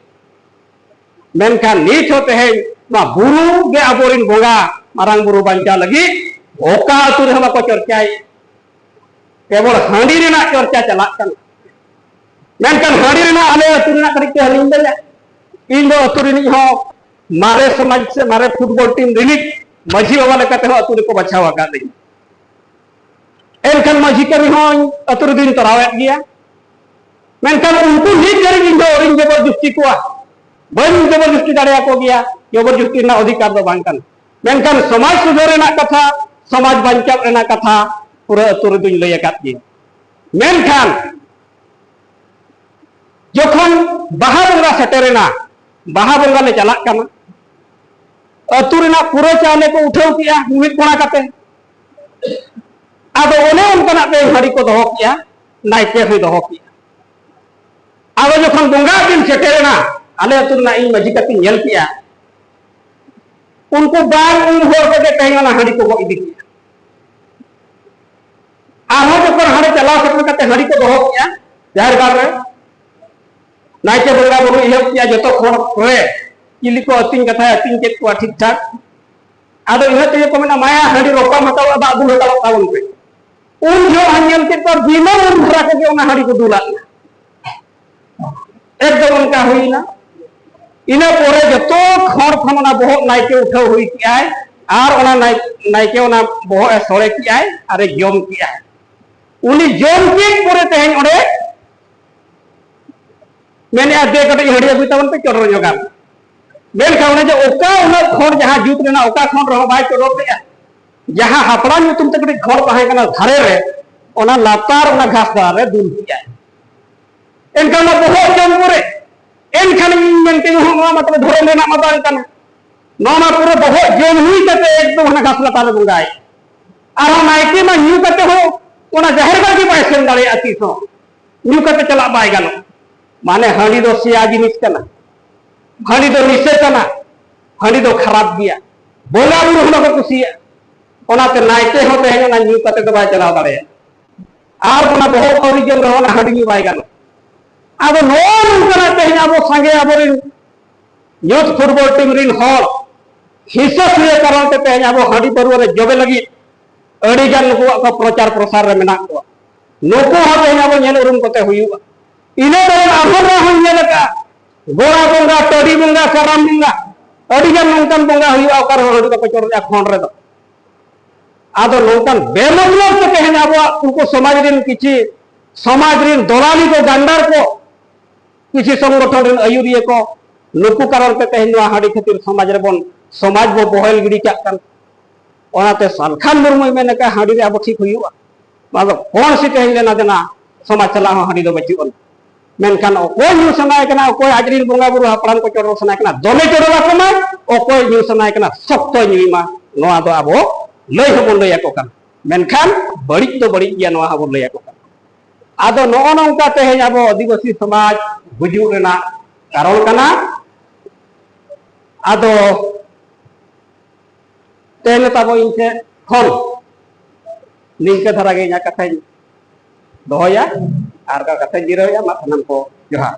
ᱢᱮᱱᱠᱷᱟᱱ ᱱᱤᱛ ᱦᱚᱸ ᱛᱮᱦᱮᱧ ᱱᱚᱣᱟ ᱵᱩᱨᱩ ᱜᱮ ᱟᱵᱚᱨᱮᱱ ᱵᱚᱸᱜᱟ, ᱢᱟᱨᱟᱝ ᱵᱩᱨᱩ ᱵᱟᱧᱪᱟᱣ ᱞᱟᱹᱜᱤᱫ ᱚᱠᱟ ᱟᱹᱛᱩ ᱨᱮᱦᱚᱸ ᱵᱟᱠᱚ ᱪᱚᱨᱪᱟᱭᱮᱫ᱾ ᱠᱮᱵᱚᱞ ᱦᱟᱺᱰᱤ ᱨᱮᱱᱟᱜ ᱪᱚᱨᱪᱟ ᱪᱟᱞᱟᱜ ᱠᱟᱱᱟ᱾ ᱢᱮᱱᱠᱷᱟᱱ ᱦᱟᱺᱰᱤ ᱨᱮᱱᱟᱜ ᱟᱞᱮ ᱟᱹᱛᱩ ᱨᱮᱱᱟᱜ ᱠᱟᱹᱴᱤᱡ ᱠᱟᱹᱦᱱᱤᱧ ᱞᱟᱹᱭᱟ᱾ ᱤᱧ ᱫᱚ ᱟᱹᱛᱩ ᱨᱤᱱᱤᱡ ᱦᱚᱸ ᱢᱟᱨᱮ ᱥᱚᱢᱟᱡᱽ ᱥᱮ ᱢᱟᱨᱮ ᱯᱷᱩᱴᱵᱚᱞ ᱴᱤᱢ ᱨᱤᱱᱤᱡ ᱢᱟᱹᱡᱷᱤ ᱵᱟᱵᱟ ᱞᱮᱠᱟᱛᱮ ᱦᱚᱸ ᱟᱹᱛᱩ ᱨᱮᱠᱚ ᱵᱟᱪᱷᱟᱣ ᱟᱠᱟᱫ ᱞᱤᱧᱟ᱾ ᱮᱱᱠᱷᱟᱱ ᱢᱟᱹᱡᱷᱤ ᱠᱟᱹᱢᱤ ᱦᱚᱸ ᱟᱹᱛᱩ ᱨᱮᱫᱚᱧ ᱛᱚᱨᱟᱣᱮᱫ ᱜᱮᱭᱟ᱾ ᱢᱮᱱᱠᱷᱟᱱ ᱩᱱᱠᱩ ᱱᱤᱛ ᱫᱷᱟᱹᱨᱤᱡ ᱤᱧ ᱫᱚ ᱟᱹᱣᱨᱤᱧ ᱡᱚᱵᱚᱨ ᱡᱩᱥᱛᱤ ᱠᱚᱣᱟ, ᱵᱟᱹᱧ ᱡᱚᱵᱚᱨ ᱡᱩᱥᱛᱤ ᱫᱟᱲᱮᱭᱟᱠᱚ ᱜᱮᱭᱟ᱾ ᱡᱚᱵᱚᱨ ᱡᱩᱥᱛᱤ ᱨᱮᱱᱟᱜ ᱚᱫᱷᱤᱠᱟᱨ ᱫᱚ ᱵᱟᱝ ᱠᱟᱱᱟ᱾ ᱢᱮᱱᱠᱷᱟᱱ ᱥᱚᱢᱟᱡᱽ ᱥᱩᱫᱷᱟᱹᱨ ᱨᱮᱱᱟᱜ ᱠᱟᱛᱷᱟ, ᱥᱚᱢᱟᱡᱽ ᱵᱟᱧᱪᱟᱣ ᱨᱮᱱᱟᱜ ᱠᱟᱛᱷᱟ ᱯᱩᱨᱟᱹ ᱟᱹᱛᱩ ᱨᱮᱫᱚᱧ ᱞᱟᱹᱭ ᱟᱠᱟᱫ ᱜᱮᱭᱟ᱾ ᱢᱮᱱᱠᱷᱟᱱ ᱡᱚᱠᱷᱚᱱ ᱵᱟᱦᱟ ᱵᱚᱸᱜᱟ ᱥᱮᱴᱮᱨᱮᱱᱟ, ᱵᱟᱦᱟ ᱵᱚᱸᱜᱟ ᱞᱮ ᱪᱟᱞᱟᱜ ᱠᱟᱱᱟ, ᱟᱹᱛᱩ ᱨᱮᱱᱟᱜ ᱯᱩᱨᱟᱹ ᱪᱟᱣᱞᱮ ᱠᱚ ᱩᱴᱷᱟᱹᱣ ᱠᱮᱜᱼᱟ ᱢᱤᱢᱤᱫ ᱠᱚᱲᱟ ᱠᱟᱛᱮ᱾ ᱟᱫᱚ ᱚᱱᱮ ᱚᱱᱠᱟᱱᱟᱜ ᱛᱮ ᱦᱟᱺᱰᱤ ᱠᱚ ᱫᱚᱦᱚ ᱠᱮᱜᱼᱟ, ᱱᱟᱭᱠᱮ ᱦᱚᱸᱭ ᱫᱚᱦᱚ ᱠᱮᱜᱼᱟ᱾ ᱟᱫᱚ ᱡᱚᱠᱷᱚᱱ ᱵᱚᱸᱜᱟ ᱫᱤᱱ ᱥᱮᱴᱮᱨᱮᱱᱟ, ᱟᱞᱮ ᱟᱹᱛᱩ ᱨᱮᱱᱟᱜ ᱤᱧ ᱢᱟᱹᱡᱷᱤ ᱠᱟᱛᱮᱧ ᱧᱮᱞ ᱠᱮᱜᱼᱟ, ᱩᱱᱠᱩ ᱵᱟᱝ ᱩᱢ ᱦᱚᱲ ᱠᱚᱜᱮ ᱛᱮᱦᱮᱧ ᱚᱱᱟ ᱦᱟᱺᱰᱤ ᱠᱚ ᱜᱚᱜ ᱤᱫᱤ ᱠᱮᱜᱼᱟ᱾ ᱟᱨᱦᱚᱸ ᱡᱚᱠᱷᱚᱱ ᱦᱟᱸᱰᱮ ᱪᱟᱞᱟᱣ ᱥᱮᱴᱮᱨ ᱠᱟᱛᱮ ᱦᱟᱺᱰᱤ ᱠᱚ ᱫᱚᱦᱚ ᱠᱮᱜᱼᱟ ᱡᱟᱦᱮᱨ ᱜᱟᱲ ᱨᱮ, ᱱᱟᱭᱠᱮ ᱵᱚᱸᱜᱟ ᱵᱩᱨᱩ ᱮᱦᱚᱵ ᱠᱮᱜᱼᱟ, ᱡᱚᱛᱚ ᱠᱷᱚᱲ ᱨᱮ ᱪᱤᱞᱤ ᱠᱚ ᱟᱹᱛᱤᱧ ᱠᱟᱛᱷᱟᱭ ᱟᱹᱛᱤᱧ ᱠᱮᱫ ᱠᱚᱣᱟ ᱴᱷᱤᱠ ᱴᱷᱟᱠ᱾ ᱟᱫᱚ ᱤᱱᱟᱹ ᱛᱮᱜᱮ ᱠᱚ ᱢᱮᱱᱟ, "ᱢᱟᱭᱟ ᱦᱟᱺᱰᱤ ᱨᱚᱯᱟᱢ ᱦᱟᱛᱟᱣᱟ, ᱫᱟᱜ ᱫᱩᱞ ᱦᱟᱛᱟᱲᱚᱜ ᱛᱟᱵᱚᱱ ᱯᱮ᱾" ᱩᱱ ᱡᱚᱦᱚᱜ ᱦᱚᱸᱧ ᱧᱮᱞ ᱠᱮᱫ ᱠᱚᱣᱟ, ᱵᱤᱱᱟᱹ ᱩᱢ ᱫᱷᱟᱨᱟ ᱠᱚᱜᱮ ᱚᱱᱟ ᱦᱟᱺᱰᱤ ᱠᱚ ᱫᱩᱞᱟᱜ ᱞᱮᱭᱟ᱾ ᱮᱠᱫᱚᱢ ᱚᱱᱠᱟ ᱦᱩᱭᱱᱟ᱾ ᱤᱱᱟᱹ ᱯᱚᱨᱮ ᱡᱚᱛᱚ ᱠᱷᱚᱲ ᱠᱷᱚᱱ ᱚᱱᱟ ᱵᱚᱦᱚᱜ ᱱᱟᱭᱠᱮ ᱩᱴᱷᱟᱹᱣ ᱦᱩᱭ ᱠᱮᱜᱼᱟᱭ, ᱟᱨ ᱚᱱᱟ ᱱᱟᱭ-, ᱱᱟᱭᱠᱮ ᱚᱱᱟ ᱵᱚᱦᱚᱜ ᱮ ᱥᱚᱲᱮ ᱠᱮᱜᱼᱟᱭ ᱟᱨ ᱮ ᱡᱚᱢ ᱠᱮᱜᱼᱟᱭ᱾ ᱩᱱᱤ ᱡᱚᱢ ᱠᱮᱫ ᱯᱚᱨᱮ ᱛᱮᱦᱮᱧ ᱚᱸᱰᱮ ᱢᱮᱱᱮᱫᱼᱟ, "ᱫᱮ ᱠᱟᱹᱴᱤᱡ ᱦᱟᱺᱰᱤ ᱟᱹᱜᱩᱭ ᱛᱟᱵᱚᱱ ᱯᱮ, ᱪᱚᱰᱚᱨ ᱧᱚᱜᱟ ᱵᱚᱱ᱾" ᱢᱮᱱᱠᱷᱟᱱ ᱚᱱᱮ ᱡᱮ ᱚᱠᱟ ᱩᱱᱟᱹᱜ ᱠᱷᱚᱲ ᱡᱟᱦᱟᱸ ᱡᱩᱛ ᱨᱮᱱᱟᱜ ᱚᱠᱟ ᱠᱷᱚᱲ ᱨᱮᱦᱚᱸ ᱵᱟᱭ ᱪᱚᱰᱚᱨ ᱞᱮᱜᱼᱟ᱾ ᱡᱟᱦᱟᱸ ᱦᱟᱯᱲᱟᱢ ᱧᱩᱛᱩᱢ ᱛᱮ ᱠᱟᱹᱴᱤᱡ ᱠᱷᱚᱲ ᱛᱟᱦᱮᱸ ᱠᱟᱱᱟ ᱫᱷᱟᱨᱮ ᱨᱮ, ᱚᱱᱟ ᱞᱟᱛᱟᱨ ᱚᱱᱟ ᱜᱷᱟᱥ ᱫᱟᱨᱮ ᱨᱮ ᱫᱩᱞ ᱠᱮᱜᱼᱟᱭ᱾ ᱮᱱᱠᱷᱟᱱ ᱚᱱᱟ ᱵᱚᱦᱚᱜ ᱡᱚᱢ ᱯᱚᱨᱮ, ᱮᱱᱠᱷᱟᱱ ᱤᱧ ᱢᱮᱱ ᱠᱮᱫ, "ᱦᱚᱸ, ᱱᱚᱣᱟ ᱢᱟ ᱛᱚᱵᱮ ᱫᱷᱚᱨᱚᱢ ᱨᱮᱱᱟᱜ ᱢᱟ ᱵᱟᱝ ᱠᱟᱱᱟ, ᱱᱚᱣᱟ ᱢᱟ ᱯᱩᱨᱟᱹ ᱵᱚᱦᱚᱜ ᱡᱚᱢ ᱦᱩᱭ ᱠᱟᱛᱮ ᱮᱠᱫᱚᱢ ᱦᱟᱱᱟ ᱜᱷᱟᱥ ᱞᱟᱛᱟᱨ ᱨᱮ ᱵᱚᱸᱜᱟᱭ᱾ ᱟᱨᱦᱚᱸ ᱱᱟᱭᱠᱮ ᱢᱟ ᱧᱩ ᱠᱟᱛᱮ ᱦᱚᱸ ᱚᱱᱟ ᱡᱟᱦᱮᱨ ᱜᱟᱲ ᱜᱮ ᱵᱟᱭ ᱥᱮᱱ ᱫᱟᱲᱮᱭᱟᱜᱼᱟ ᱛᱤᱥ ᱦᱚᱸ᱾ ᱧᱩ ᱠᱟᱛᱮ ᱪᱟᱞᱟᱜ ᱵᱟᱭ ᱜᱟᱱᱚᱜᱼᱟ᱾ ᱢᱟᱱᱮ ᱦᱟᱺᱰᱤ ᱫᱚ ᱥᱮᱭᱟ ᱡᱤᱱᱤᱥ ᱠᱟᱱᱟ, ᱦᱟᱺᱰᱤ ᱫᱚ ᱱᱤᱥᱟᱹ ᱠᱟᱱᱟ, ᱦᱟᱺᱰᱤ ᱫᱚ ᱠᱷᱟᱨᱟᱯ ᱜᱮᱭᱟ, ᱵᱚᱸᱜᱟ ᱵᱩᱨᱩ ᱦᱚᱸ ᱵᱟᱠᱚ ᱠᱩᱥᱤᱭᱟᱜᱼᱟ᱾ ᱚᱱᱟᱛᱮ ᱱᱟᱭᱠᱮ ᱦᱚᱸ ᱛᱮᱦᱮᱧ ᱚᱱᱟ ᱧᱩ ᱠᱟᱛᱮ ᱫᱚ ᱵᱟᱭ ᱪᱟᱞᱟᱣ ᱫᱟᱲᱮᱭᱟᱜᱼᱟ᱾ ᱟᱨ ᱚᱱᱟ ᱵᱚᱦᱚᱜ ᱟᱹᱣᱨᱤ ᱡᱚᱢ ᱨᱮᱦᱚᱸ ᱚᱱᱟ ᱦᱟᱺᱰᱤ ᱧᱩ ᱵᱟᱭ ᱜᱟᱱᱚᱜᱼᱟ᱾ ᱟᱫᱚ ᱱᱚᱜᱼᱚ ᱱᱚᱝᱠᱟᱱᱟᱜ ᱛᱮᱦᱮᱧ ᱟᱵᱚ ᱥᱟᱸᱜᱮ ᱟᱵᱚᱨᱮᱱ youth football team ᱨᱤᱱ ᱦᱚᱲ ᱦᱤᱸᱥᱟᱹ ᱥᱩᱭᱟᱹ ᱠᱟᱨᱚᱱ ᱛᱮ ᱛᱮᱦᱮᱧ ᱟᱵᱚ ᱦᱟᱺᱰᱤ ᱯᱟᱹᱨᱣᱟᱹ ᱨᱮ ᱡᱚᱵᱮ ᱞᱟᱹᱜᱤᱫ ᱟᱹᱰᱤ ᱜᱟᱱ ᱱᱩᱠᱩᱣᱟᱜ ᱠᱚ ᱯᱨᱚᱪᱟᱨ ᱯᱨᱚᱥᱟᱨ ᱨᱮ ᱢᱮᱱᱟᱜ ᱠᱚᱣᱟ᱾ ᱱᱩᱠᱩ ᱦᱚᱸ ᱛᱮᱦᱮᱧ ᱟᱵᱚ ᱧᱮᱞ ᱩᱨᱩᱢ ᱠᱚᱛᱮ ᱦᱩᱭᱩᱜᱼᱟ᱾ ᱤᱱᱟᱹ ᱛᱟᱭᱚᱢ ᱟᱨᱦᱚᱸ ᱱᱚᱣᱟ ᱦᱚᱸᱧ ᱧᱮᱞ ᱟᱠᱟᱫᱼᱟ, ᱜᱚᱲᱟ ᱵᱚᱸᱜᱟ, ᱴᱟᱹᱰᱤ ᱵᱚᱸᱜᱟ, ᱠᱟᱨᱟᱢ ᱵᱚᱸᱜᱟ, ᱟᱹᱰᱤ ᱜᱟᱱ ᱱᱚᱝᱠᱟᱱ ᱵᱚᱸᱜᱟ ᱦᱩᱭᱩᱜᱼᱟ, ᱚᱠᱟ ᱨᱮᱦᱚᱸ ᱦᱟᱺᱰᱤ ᱵᱟᱠᱚ ᱪᱚᱰᱚᱨᱮᱜᱼᱟ ᱠᱷᱚᱸᱰ ᱨᱮᱫᱚ᱾ ᱟᱫᱚ ᱱᱚᱝᱠᱟᱱ ᱵᱮᱢᱚᱛᱞᱚᱵ ᱛᱮ ᱛᱮᱦᱮᱧ ᱟᱵᱚᱣᱟᱜ ᱩᱱᱠᱩ ᱥᱚᱢᱟᱡᱽ ᱨᱮᱱ ᱠᱤᱪᱷᱤ, ᱥᱚᱢᱟᱡᱽ ᱨᱮᱱ ᱫᱚᱞᱟᱞᱤ ᱠᱚ, ᱜᱟᱱᱰᱟᱨ ᱠᱚ, ᱠᱤᱪᱷᱤ ᱥᱚᱝᱜᱚᱴᱷᱚᱱ ᱨᱮᱱ ᱟᱹᱭᱩᱨᱤᱭᱟᱹ ᱠᱚ, ᱱᱩᱠᱩ ᱠᱟᱨᱚᱱ ᱛᱮ ᱛᱮᱦᱮᱧ ᱱᱚᱣᱟ ᱦᱟᱺᱰᱤ ᱠᱷᱟᱹᱛᱤᱨ ᱥᱚᱢᱟᱡᱽ ᱨᱮᱵᱚᱱ, ᱥᱚᱢᱟᱡᱽ ᱵᱚ ᱵᱚᱦᱮᱞ ᱜᱤᱰᱤ ᱠᱟᱜ ᱠᱟᱱ᱾ ᱚᱱᱟᱛᱮ ᱥᱟᱞᱠᱷᱟᱱ ᱢᱩᱨᱢᱩᱭ ᱢᱮᱱ ᱟᱠᱟᱫ ᱦᱟᱺᱰᱤ ᱨᱮ ᱟᱵᱚ ᱴᱷᱤᱠ ᱦᱩᱭᱩᱜᱼᱟ᱾ ᱱᱚᱣᱟ ᱫᱚ ᱠᱚᱱ ᱥᱤ ᱛᱮᱦᱮᱧ ᱞᱮᱱᱟ ᱫᱮᱱᱟ ᱥᱚᱢᱟᱡᱽ ᱥᱟᱞᱟᱜ ᱦᱚᱸ ᱦᱟᱺᱰᱤ ᱫᱚ ᱵᱟᱹᱪᱩᱜ ᱟᱱᱟ᱾ ᱢᱮᱱᱠᱷᱟᱱ ᱚᱠᱚᱭ ᱧᱩ ᱥᱟᱱᱟᱭᱮ ᱠᱟᱱᱟ, ᱚᱠᱚᱭ ᱟᱡᱨᱤᱱ ᱵᱚᱸᱜᱟ ᱵᱩᱨᱩ ᱦᱟᱯᱲᱟᱢ ᱠᱚ ᱪᱚᱰᱚᱨ ᱥᱟᱱᱟᱭᱮ ᱠᱟᱱᱟ, ᱫᱚᱢᱮ ᱪᱚᱰᱚᱨ ᱟᱠᱚ ᱢᱟᱭ, ᱚᱠᱚᱭ ᱧᱩ ᱥᱟᱱᱟᱭᱮ ᱠᱟᱱᱟ, ᱥᱚᱠᱛᱚᱭ ᱧᱩᱭ ᱢᱟ, ᱱᱚᱣᱟ ᱫᱚ ᱟᱵᱚ ᱞᱟᱹᱭ ᱦᱚᱸᱵᱚᱱ ᱞᱟᱹᱭ ᱟᱠᱚ ᱠᱟᱱᱟ᱾ ᱢᱮᱱᱠᱷᱟᱱ ᱵᱟᱹᱲᱤᱡ ᱫᱚ ᱵᱟᱹᱲᱤᱡ ᱜᱮᱭᱟ, ᱱᱚᱣᱟ ᱦᱚᱸᱵᱚᱱ ᱞᱟᱹᱭ ᱟᱠᱚ ᱠᱟᱱᱟ᱾ ᱟᱫᱚ ᱱᱚᱜᱼᱚ ᱱᱚᱝᱠᱟ ᱛᱮᱦᱮᱧ ᱟᱵᱚ ᱟᱹᱫᱤᱵᱟᱹᱥᱤ ᱥᱚᱢᱟᱡᱽ ᱜᱩᱡᱩᱜ ᱨᱮᱱᱟᱜ ᱠᱟᱨᱚᱱ ᱠᱟᱱᱟ᱾ ᱟᱫᱚ ᱛᱮᱦᱮᱧ ᱛᱟᱵᱚ ᱤᱧ ᱴᱷᱮᱱ ᱠᱷᱚᱱ ᱱᱤᱝᱠᱟᱹ ᱫᱷᱟᱨᱟ ᱜᱮ ᱤᱧᱟᱹᱜ ᱠᱟᱛᱷᱟᱧ ᱫᱚᱦᱚᱭᱟ ᱟᱨ ᱠᱟᱛᱷᱟᱧ ᱡᱤᱨᱟᱹᱣᱮᱫᱼᱟ᱾ ᱢᱟ ᱥᱟᱱᱟᱢ ᱠᱚ ᱡᱚᱦᱟᱨ᱾